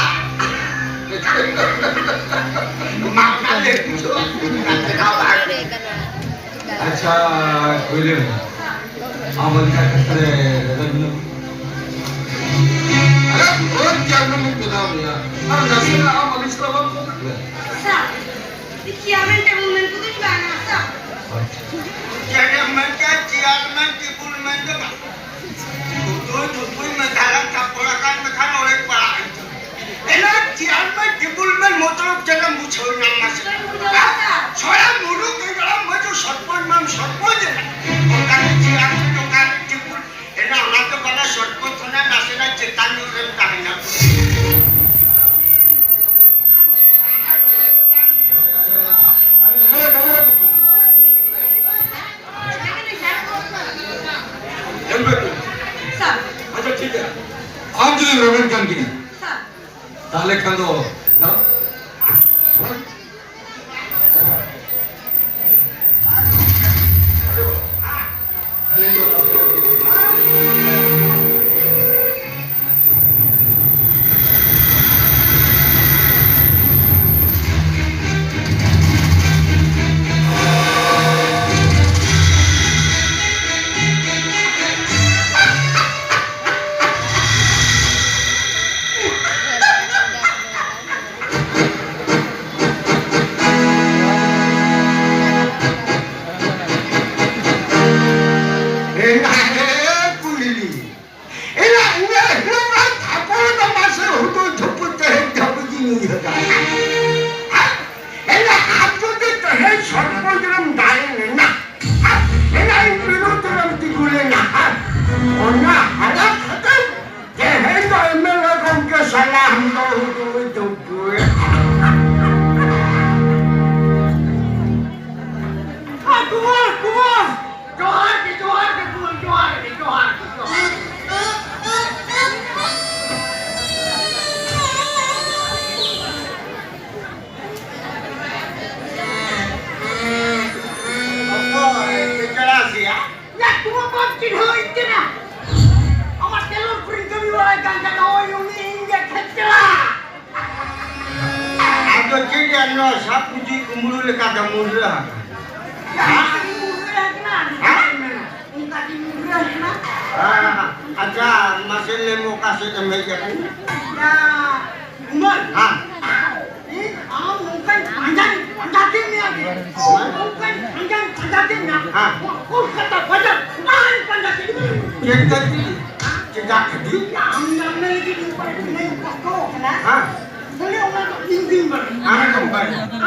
ᱢᱟ ᱛᱟᱦᱞᱮ ᱟᱪᱪᱷᱟ, ᱠᱩᱭᱞᱤ ᱨᱮ᱾ ᱟᱢ ᱚᱱᱠᱟ ᱠᱟᱛᱮ ᱨᱮᱵᱮᱱ ᱧᱚᱜ᱾ ᱟᱨᱮ, ᱵᱷᱳᱴ ᱪᱮᱭᱟᱨᱢᱮᱱ ᱤᱧ ᱵᱮᱱᱟᱣ ᱢᱮᱭᱟ᱾ ᱟᱨ ᱱᱟᱥᱮᱱᱟᱜ ᱟᱢ ᱟᱹᱞᱤᱧ ᱥᱟᱞᱟᱜ ᱵᱟᱢ ᱠᱚᱢᱮᱱᱴ ᱞᱮᱫ᱾ ᱥᱟᱨ, ᱪᱮᱭᱟᱨᱢᱮᱱ ᱴᱮᱵᱩᱞ ᱢᱮᱱ ᱠᱚᱫᱚᱧ ᱵᱟᱝᱟ, ᱥᱟᱨ᱾ ᱪᱮᱭᱟᱨᱢᱮᱱ ᱪᱮ ᱪᱮᱭᱟᱨᱢᱮᱱ ᱴᱮᱵᱩᱞ ᱢᱮᱱ ᱫᱚ ᱵᱟᱝ᱾ ᱛᱩᱛᱩᱭ, ᱛᱩᱛᱩᱭ ᱢᱮ, ᱫᱷᱟᱨᱟ ᱛᱷᱟᱯᱚᱲ ᱟᱠᱟᱱ ᱢᱮ ᱠᱷᱟᱱ ᱚᱸᱰᱮ ᱯᱟᱲᱟᱜ ᱟᱹᱧ᱾ ᱮᱱᱟ ᱪᱮᱭᱟᱨᱢᱮᱱ ᱴᱮᱵᱩᱞ ᱢᱮᱱ ᱢᱚᱛᱞᱚᱵ ᱪᱮᱫ ᱮᱢ ᱵᱩᱡᱷᱟᱹᱣ ᱧᱟᱢ ᱢᱟᱥᱮ? ᱥᱚᱨᱯᱚᱧᱪ ᱢᱟᱢ ᱥᱚᱨᱯᱚᱧᱪ ᱮᱱᱟ᱾ ᱚᱱᱠᱟ ᱜᱮ ᱪᱮᱭᱟᱨᱢᱮᱱ, ᱚᱱᱠᱟ ᱜᱮ ᱴᱮᱵᱩᱞ᱾ ᱮᱱᱟ ᱚᱱᱟ ᱫᱚ ᱵᱟᱞᱟ ᱥᱚᱨᱯᱚᱧᱪ ᱠᱷᱚᱱᱟᱜ ᱱᱟᱥᱮᱱᱟᱜ ᱪᱮᱛᱟᱱ ᱧᱚᱜ ᱨᱮᱢ ᱛᱟᱦᱮᱱᱟ᱾ ᱧᱮᱞ ᱯᱮ᱾ ᱥᱟᱨ᱾ ᱟᱪᱪᱷᱟ, ᱴᱷᱤᱠ ᱜᱮᱭᱟ᱾ ᱟᱢ ᱡᱩᱫᱤᱢ ᱨᱮᱵᱮᱱ ᱠᱟᱱ ᱜᱮᱭᱟ, ᱥᱟᱨ᱾ ᱛᱟᱦᱞᱮ ᱠᱷᱟᱱ ᱫᱚ, ᱫᱟᱲᱟᱱ᱾ ᱟᱨ ᱱᱚᱣᱟ ᱥᱟᱵ ᱠᱩᱪᱤ ᱠᱩᱢᱵᱽᱲᱩ ᱞᱮᱠᱟ ᱫᱚ ᱢᱩᱰᱨᱟᱹ ᱟᱠᱟᱱᱟ᱾ ᱦᱮᱸ? ᱦᱮᱸ? ᱟᱪᱪᱷᱟ, ᱢᱟᱥᱮ ᱞᱟᱹᱭ ᱢᱮ, ᱚᱠᱟ ᱥᱮᱫ ᱮᱢ ᱦᱮᱡ ᱟᱠᱟᱱᱟ? ᱦᱮᱸ᱾ ᱤᱧ ᱟᱢ ᱱᱚᱝᱠᱟᱧ ᱯᱟᱸᱡᱟᱧ ᱯᱟᱸᱡᱟ ᱠᱮᱫ ᱢᱮᱭᱟ ᱜᱮ᱾ ᱱᱚᱝᱠᱟᱧ ᱯᱟᱸᱡᱟᱧ ᱯᱟᱸᱡᱟ ᱠᱮᱫ ᱢᱮᱭᱟ᱾ ᱦᱮᱸ᱾ ᱠᱳᱞᱠᱟᱛᱟ ᱵᱟᱡᱟᱨ ᱯᱩᱨᱟᱹᱧ ᱯᱟᱸᱡᱟ ᱠᱮᱫ ᱢᱮᱭᱟ᱾ ᱪᱮᱫ ᱠᱷᱟᱹᱛᱤᱨ? ᱪᱮᱫᱟᱜ ᱠᱷᱟᱹᱛᱤᱨ? ᱟᱢ ᱧᱟᱢ ᱞᱟᱹᱜᱤᱫ ᱤᱧ ᱯᱟᱞᱮ ᱛᱤᱱᱟᱹᱜ ᱤᱧ ᱠᱚᱥᱴᱚ ᱟᱠᱟᱱᱟ᱾ ᱦᱮᱸ᱾ ᱵᱚᱞᱮ ᱚᱱᱟ ᱫᱚ ᱤᱧ ᱜᱤᱧ ᱵᱟᱲᱟᱭᱟ᱾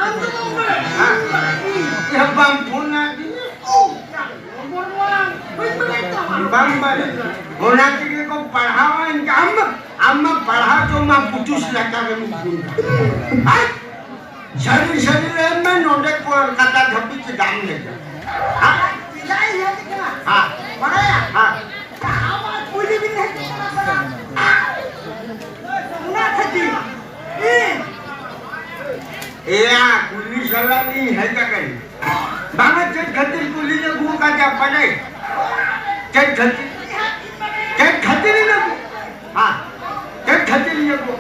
ᱟᱢ ᱫᱚ ᱵᱟᱢ ᱵᱟᱲᱟᱭᱟ᱾ ᱦᱮᱸ᱾ ᱤᱧ ᱵᱟᱲᱟᱭᱟ᱾ ᱤᱧ᱾ ᱮ, ᱵᱟᱢ ᱯᱷᱳᱱ ᱟᱫᱤᱧᱟ? ᱳ, ᱵᱟᱝ ᱵᱟᱲᱟᱭᱟ᱾ ᱵᱟᱝ ᱵᱟᱲᱟᱭᱟ᱾ ᱚᱱᱟ ᱛᱮᱜᱮ ᱠᱚ ᱯᱟᱲᱦᱟᱣᱟ ᱤᱧ ᱟᱢ ᱫᱚ ᱟᱢ ᱢᱟ ᱯᱟᱲᱦᱟᱣ ᱪᱚ ᱢᱟ ᱯᱩᱪᱩᱥ ᱞᱮᱠᱟ ᱜᱮᱢ ᱩᱫᱩᱜ ᱫᱟ᱾ ᱦᱟᱭ! ᱥᱟᱹᱨᱤ ᱥᱟᱹᱨᱤ ᱞᱟᱹᱭ ᱢᱮ, ᱱᱚᱰᱮ ᱠᱳᱞᱠᱟᱛᱟ ᱫᱷᱟᱹᱵᱤᱡ ᱪᱮᱫᱟᱜ ᱮᱢ ᱦᱮᱡ ᱮᱱᱟ? ᱦᱟᱭ! ᱪᱮᱫᱟᱜ ᱤᱧ ᱦᱮᱡ ᱠᱟᱱᱟ? ᱦᱮᱸ᱾ ᱵᱟᱲᱟᱭᱟ? ᱦᱮᱸ᱾ ᱟᱢᱟᱜ ᱠᱩᱞᱤ ᱵᱤᱱ ᱦᱮᱡ ᱠᱟᱱᱟ, ᱚᱱᱟ ᱠᱷᱟᱹᱛᱤᱨ᱾ ᱤᱧ ᱮᱭᱟ, ᱠᱩᱞᱤ ᱥᱟᱞᱟᱜ ᱤᱧ ᱦᱮᱡ ᱟᱠᱟᱱᱟ᱾ ᱵᱟᱝᱟ, ᱪᱮᱫ ᱠᱷᱟᱹᱛᱤᱨ ᱠᱩᱞᱤᱧ ᱟᱹᱜᱩ ᱟᱠᱟᱫᱟ ᱵᱟᱰᱟᱭ? ᱪᱮᱫ ᱠᱷᱟᱹᱛᱤᱨ? ᱪᱮᱫ ᱠᱷᱟᱹᱛᱤᱨ ᱤᱧ ᱟᱹᱜᱩ? ᱦᱮᱸ, ᱪᱮᱫ ᱠᱷᱟᱹᱛᱤᱨ ᱤᱧ ᱟᱹᱜᱩ?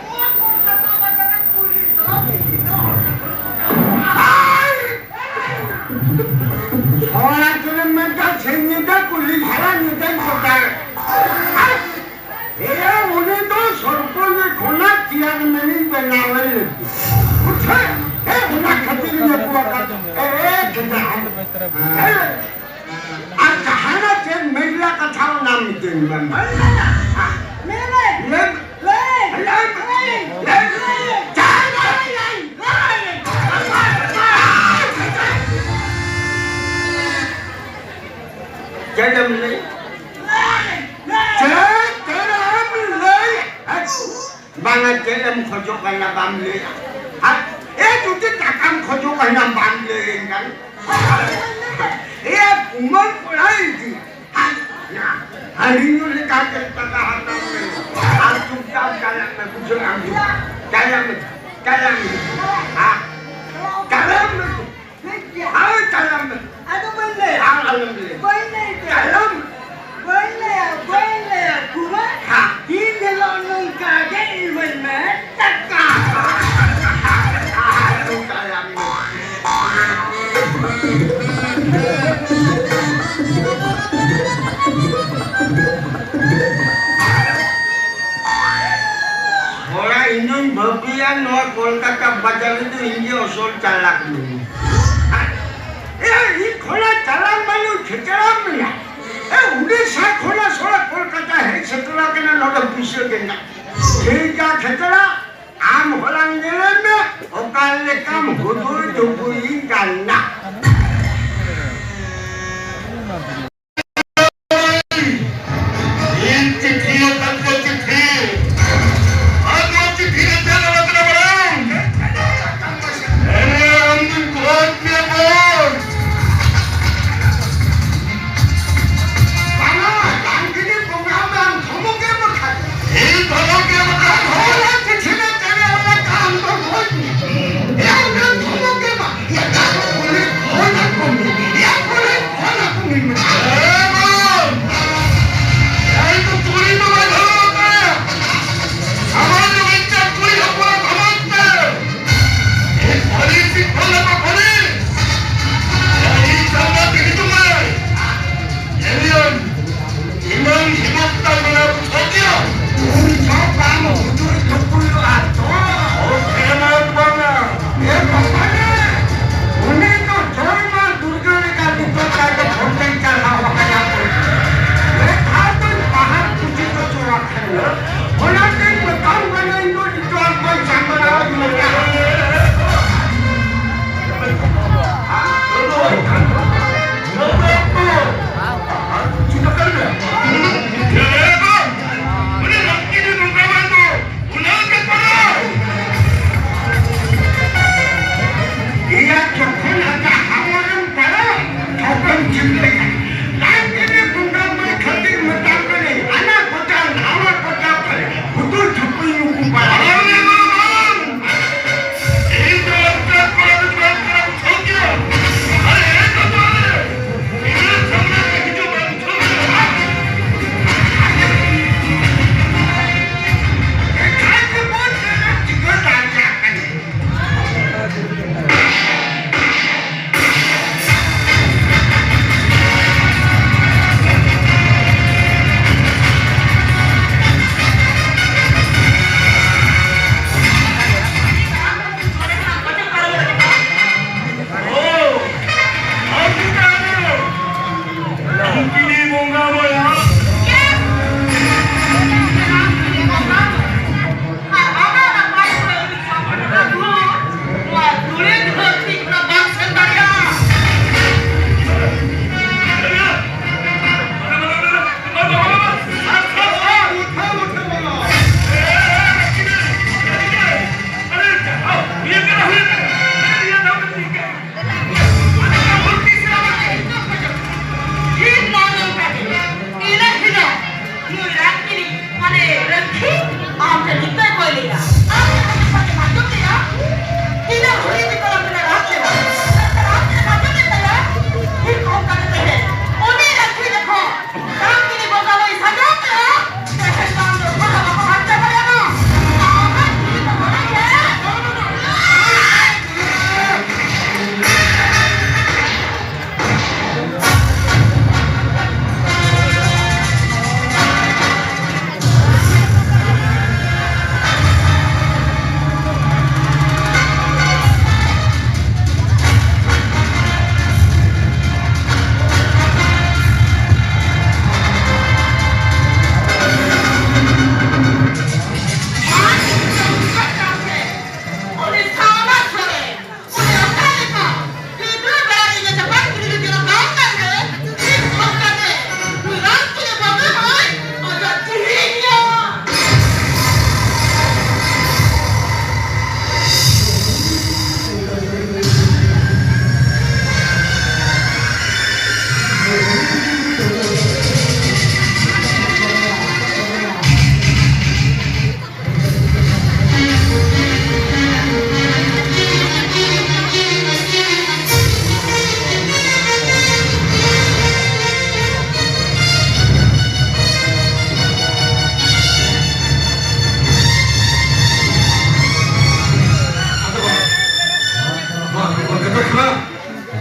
ᱦᱚᱲ ᱟᱹᱛᱩ ᱨᱮ ᱢᱮᱱᱠᱷᱟᱱ ᱥᱤᱧ ᱧᱤᱫᱟᱹ ᱠᱩᱞᱦᱤ ᱫᱷᱟᱨᱟ ᱧᱤᱫᱟᱹᱧ ᱠᱚᱴᱟᱭ᱾ ᱮᱭᱟ, ᱩᱱᱤ ᱫᱚ ᱥᱚᱨᱯᱚᱧᱪ ᱠᱷᱚᱱᱟᱜ ᱪᱮᱭᱟᱨᱢᱮᱱᱤᱧ ᱵᱮᱱᱟᱣᱮ ᱞᱟᱹᱜᱤᱫ᱾ ᱵᱩᱡᱷᱟᱹᱣ? ᱦᱮᱸ, ᱚᱱᱟ ᱠᱷᱟᱹᱛᱤᱨ ᱤᱧ ᱟᱹᱜᱩ ᱟᱠᱟᱫ᱾ ᱮ, ᱮ, ᱪᱮᱫᱟᱜ? ᱦᱮᱸ᱾ ᱟᱨ ᱡᱟᱦᱟᱱᱟᱜ ᱪᱮᱫ ᱢᱮᱱ ᱨᱮᱭᱟᱜ ᱠᱟᱛᱷᱟ ᱚᱱᱟ ᱢᱤᱫᱴᱮᱱ ᱢᱮᱱ᱾ ᱦᱮᱸ᱾ ᱞᱟᱹᱭ ᱢᱮ᱾ ᱞᱟᱹᱭ ᱢᱮ᱾ ᱞᱟᱹᱭ ᱢᱮ᱾ ᱞᱟᱹᱭ ᱢᱮ᱾ ᱪᱮᱫ ᱮᱢ ᱞᱟᱹᱭ? ᱪᱮᱫ ᱮᱢ ᱞᱟᱹᱭ? ᱵᱟᱝᱟ, ᱪᱮᱫ ᱮᱢ ᱠᱷᱚᱡᱚᱜ ᱠᱟᱱᱟ ᱵᱟᱢ ᱞᱟᱹᱭᱟ? ᱟᱨ ᱮ ᱡᱩᱫᱤ ᱴᱟᱠᱟᱢ ᱠᱷᱚᱡᱚᱜ ᱠᱟᱱᱟ ᱵᱟᱢ ᱞᱟᱹᱭᱟᱹᱧ ᱠᱟᱱᱟ? ᱮ ᱠᱩᱢᱟᱹᱝ ᱠᱚᱲᱟ ᱤᱫᱤ᱾ ᱦᱟᱺᱰᱤ ᱧᱩ ᱞᱮᱠᱟ ᱜᱮ ᱴᱟᱠᱟ ᱦᱟᱛᱟᱣ ᱢᱮ᱾ ᱟᱨ ᱪᱩᱯᱪᱟᱯ ᱪᱟᱞᱟᱜ ᱢᱮ, ᱵᱩᱡᱷᱟᱹᱣ ᱟᱢ? ᱪᱟᱞᱟᱜ ᱢᱮ, ᱪᱟᱞᱟᱜ ᱢᱮ᱾ ᱦᱟ? ᱪᱟᱞᱟᱜ ᱢᱮ᱾ ᱴᱷᱤᱠ ᱜᱮᱭᱟ᱾ ᱦᱳᱭ, ᱪᱟᱞᱟᱜ ᱢᱮ᱾ ᱟᱫᱚ ᱵᱟᱹᱧ ᱞᱟᱹᱭᱟ᱾ ᱟᱨ ᱟᱞᱚᱢ ᱞᱟᱹᱭᱟ᱾ ᱵᱟᱹᱧ ᱞᱟᱹᱭ ᱠᱮᱭᱟ᱾ ᱪᱟᱞᱟᱜ ᱢᱮ᱾ ᱵᱟᱹᱧ ᱞᱟᱹᱭᱟ, ᱵᱟᱹᱧ ᱞᱟᱹᱭᱟ, ᱠᱩᱢᱟᱨ᱾ ᱦᱟ᱾ ᱫᱤᱱ ᱦᱤᱞᱳᱜ ᱱᱚᱝᱠᱟ ᱜᱮ ᱤᱢᱟᱹᱧ ᱢᱮ ᱴᱟᱠᱟ᱾ ᱛᱷᱚᱲᱟ ᱤᱧ ᱫᱩᱧ ᱵᱷᱟᱹᱵᱤᱭᱟ, ᱱᱚᱣᱟ ᱠᱳᱞᱠᱟᱛᱟ ᱵᱟᱡᱟᱨ ᱨᱮᱫᱚ ᱤᱧ ᱜᱮ ᱟᱥᱚᱞ ᱪᱟᱞᱟᱠ ᱢᱮᱱᱟᱹᱧ᱾ ᱮ, ᱤᱧ ᱠᱷᱚᱱᱟᱜ ᱪᱟᱞᱟᱠ ᱵᱟᱹᱱᱩᱜ, ᱪᱷᱮᱪᱲᱟ ᱢᱮᱱᱟᱜ᱾ ᱮ, ᱩᱰᱤᱥᱟ ᱠᱷᱚᱱᱟᱜ ᱥᱚᱲᱟ ᱠᱳᱞᱠᱟᱛᱟ ᱦᱮᱡ ᱥᱮᱴᱮᱨ ᱟᱠᱟᱱᱟ, ᱱᱚᱰᱮ ᱯᱩᱭᱥᱟᱹ ᱜᱮ ᱢᱮᱱᱟᱜ᱾ ᱴᱷᱤᱠ ᱜᱮᱭᱟ, ᱪᱷᱮᱪᱲᱟ, ᱟᱢ ᱦᱚᱞᱟᱝ ᱧᱮᱞᱮ ᱢᱮ, ᱚᱠᱟ ᱞᱮᱠᱟᱢ ᱦᱩᱫᱩᱲ ᱫᱷᱩᱵᱩᱭᱤᱧ ᱠᱟᱱᱟ᱾ ᱤᱧ ᱪᱤᱴᱷᱤ ᱟᱠᱟᱫ ᱠᱚ ᱪᱤᱴᱷᱤ᱾ ᱟᱨ ᱱᱚᱣᱟ ᱪᱤᱴᱷᱤ ᱨᱮ ᱪᱮᱫ ᱚᱞ ᱟᱠᱟᱱᱟ ᱵᱟᱲᱟᱭᱟᱢ? ᱮᱱᱮ ᱟᱢ ᱫᱚᱧ ᱜᱚᱡ ᱢᱮᱭᱟ, ᱜᱚᱡ᱾ ᱵᱟᱝᱟ, ᱵᱟᱝ ᱛᱮᱜᱮ ᱵᱚᱸᱜᱟ ᱵᱟᱝ ᱫᱷᱚᱢᱚᱠ ᱮ ᱵᱟᱠᱷᱟᱡ᱾ ᱤᱧ ᱫᱷᱚᱢᱚᱠ ᱮ ᱵᱟᱠᱷᱟᱡ᱾ ᱦᱚᱲ ᱪᱤᱴᱷᱤ ᱨᱮ ᱪᱮᱫ ᱚᱞ ᱟᱠᱟᱱ ᱫᱚ ᱜᱚᱡ ᱢᱮ᱾ ᱮᱱ ᱫᱷᱚᱢᱚᱠ ᱮ ᱵᱟᱠᱷᱟᱡ᱾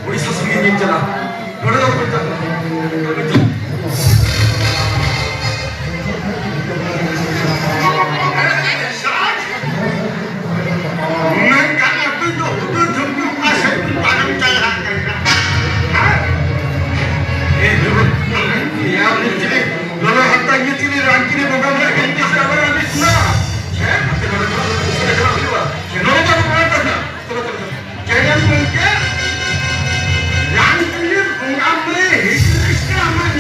ᱩᱲᱤᱥᱥᱟ ᱥᱮᱱ ᱜᱮ ᱧᱮᱞ ᱪᱟᱞᱟᱜ᱾ ᱱᱚᱰᱮ ᱫᱚ ᱚᱠᱚᱭ ᱪᱟᱞᱟᱜ? ᱢᱮᱱᱠᱷᱟᱱ ᱟᱹᱵᱤᱱ ᱫᱚ ᱦᱩᱫᱩᱲ ᱫᱷᱩᱢᱠᱤ ᱚᱠᱟ ᱥᱮᱫ ᱵᱤᱱ ᱯᱟᱨᱚᱢ ᱪᱟᱞᱟᱜ ᱠᱟᱱᱟ? ᱦᱮᱸ? ᱮ, ᱞᱚᱞᱚ ᱦᱟᱨᱛᱟ ᱤᱭᱟᱹ ᱪᱤᱞᱤ ᱨᱟᱱ ᱪᱤᱞᱤ ᱵᱚᱸᱜᱟ ᱵᱩᱨᱩ ᱟᱹᱜᱤᱞ ᱛᱮ ᱥᱮ ᱟᱵᱟᱨ ᱟᱹᱰᱤ ᱥᱩᱱᱟ᱾ ᱦᱮᱸ? ᱱᱚᱰᱮ ᱫᱚ ᱵᱟᱝ ᱠᱟᱱᱟ᱾ ᱪᱮᱬᱮ ᱢᱮᱱᱛᱮ ᱨᱟᱢᱪᱚᱸᱫᱽᱨᱚ ᱵᱚᱸᱜᱟ ᱢᱟᱹᱭ ᱦᱤᱡᱩᱜ ᱠᱷᱨᱤᱥᱴ ᱟᱢᱟᱜ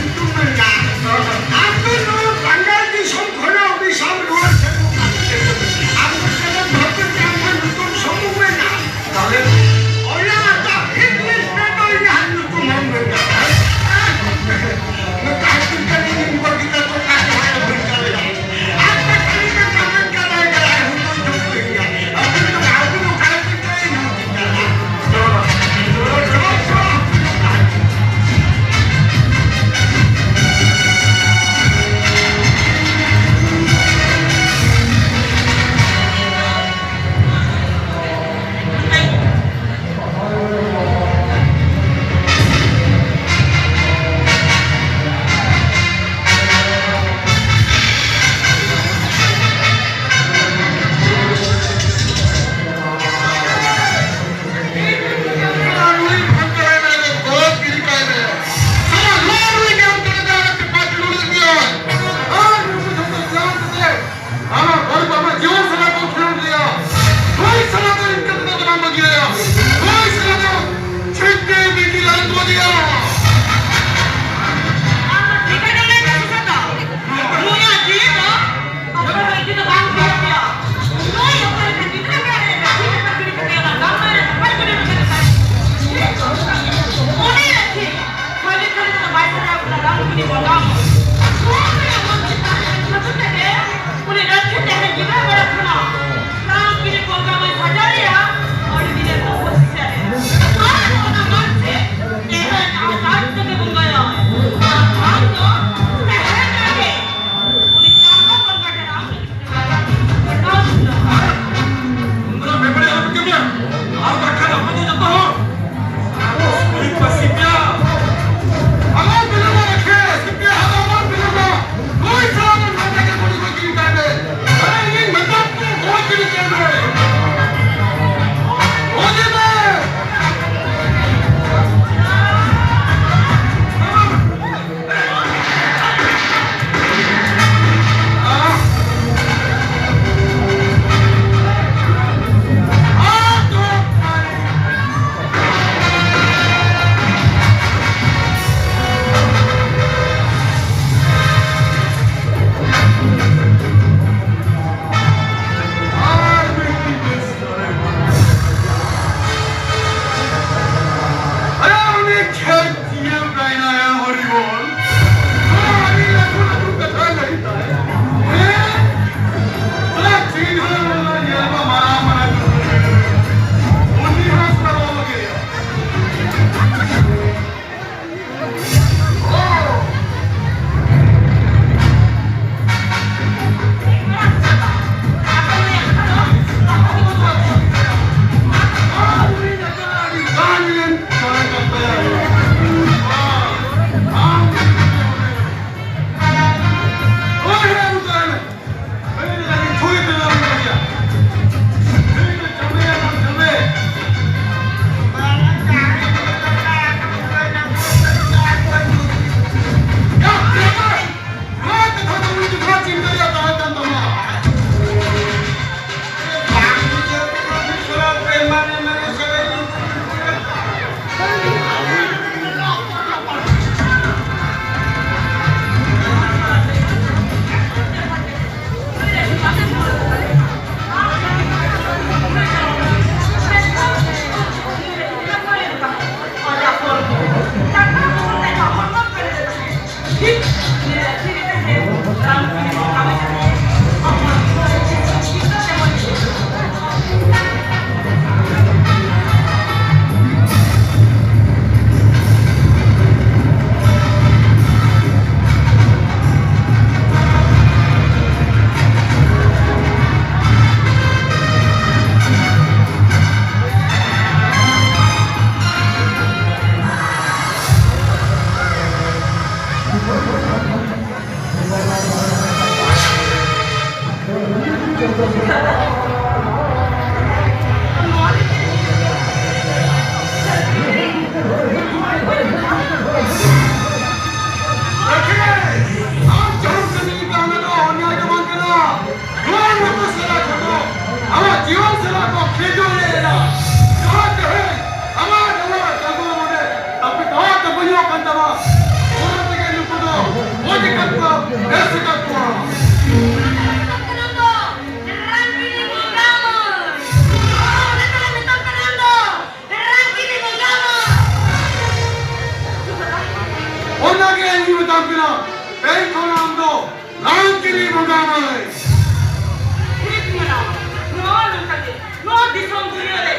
ᱴᱷᱤᱠ ᱢᱮᱱᱟᱜᱼᱟ᱾ ᱱᱚᱣᱟ ᱱᱚᱝᱠᱟ ᱜᱮ, ᱱᱚᱣᱟ ᱫᱤᱥᱚᱢ ᱫᱩᱱᱤᱭᱟᱹ ᱨᱮ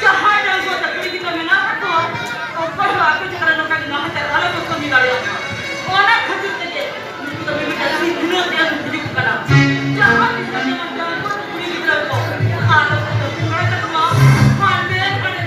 ᱡᱟᱦᱟᱸᱭ ᱰᱟᱺᱜᱩᱣᱟᱹ ᱛᱮ ᱠᱩᱲᱤ ᱜᱤᱫᱽᱨᱟᱹ ᱢᱮᱱᱟᱜ ᱟᱠᱟᱫ ᱠᱚᱣᱟ, ᱚᱠᱚᱭ ᱦᱚᱸ ᱟᱠᱚ ᱪᱮᱛᱟᱱ ᱨᱮ ᱱᱚᱝᱠᱟ ᱜᱮ ᱱᱟᱦᱟᱪᱟᱨ ᱟᱞᱚ ᱠᱚ ᱠᱟᱹᱢᱤ ᱫᱟᱲᱮᱭᱟᱜ ᱢᱟ᱾ ᱚᱱᱟ ᱠᱷᱟᱹᱛᱤᱨ ᱛᱮᱜᱮ ᱱᱩᱠᱩ ᱫᱚ ᱢᱤᱢᱤᱫᱴᱟᱝ ᱥᱤᱠᱷᱱᱟᱹᱛ ᱮᱢ ᱦᱤᱡᱩᱜ ᱠᱟᱱᱟ᱾ ᱡᱟᱦᱟᱸ ᱛᱤᱥ ᱨᱮ ᱡᱮᱢᱚᱱ ᱰᱟᱺᱜᱩᱣᱟᱹ ᱠᱩᱲᱤ ᱜᱤᱫᱽᱨᱟᱹ ᱠᱚ ᱟᱞᱚ ᱠᱚ ᱠᱟᱹᱢᱤ ᱫᱟᱲᱮ ᱛᱟᱠᱚ ᱢᱟ᱾ ᱦᱟᱸᱰᱮ ᱱᱟᱰᱮ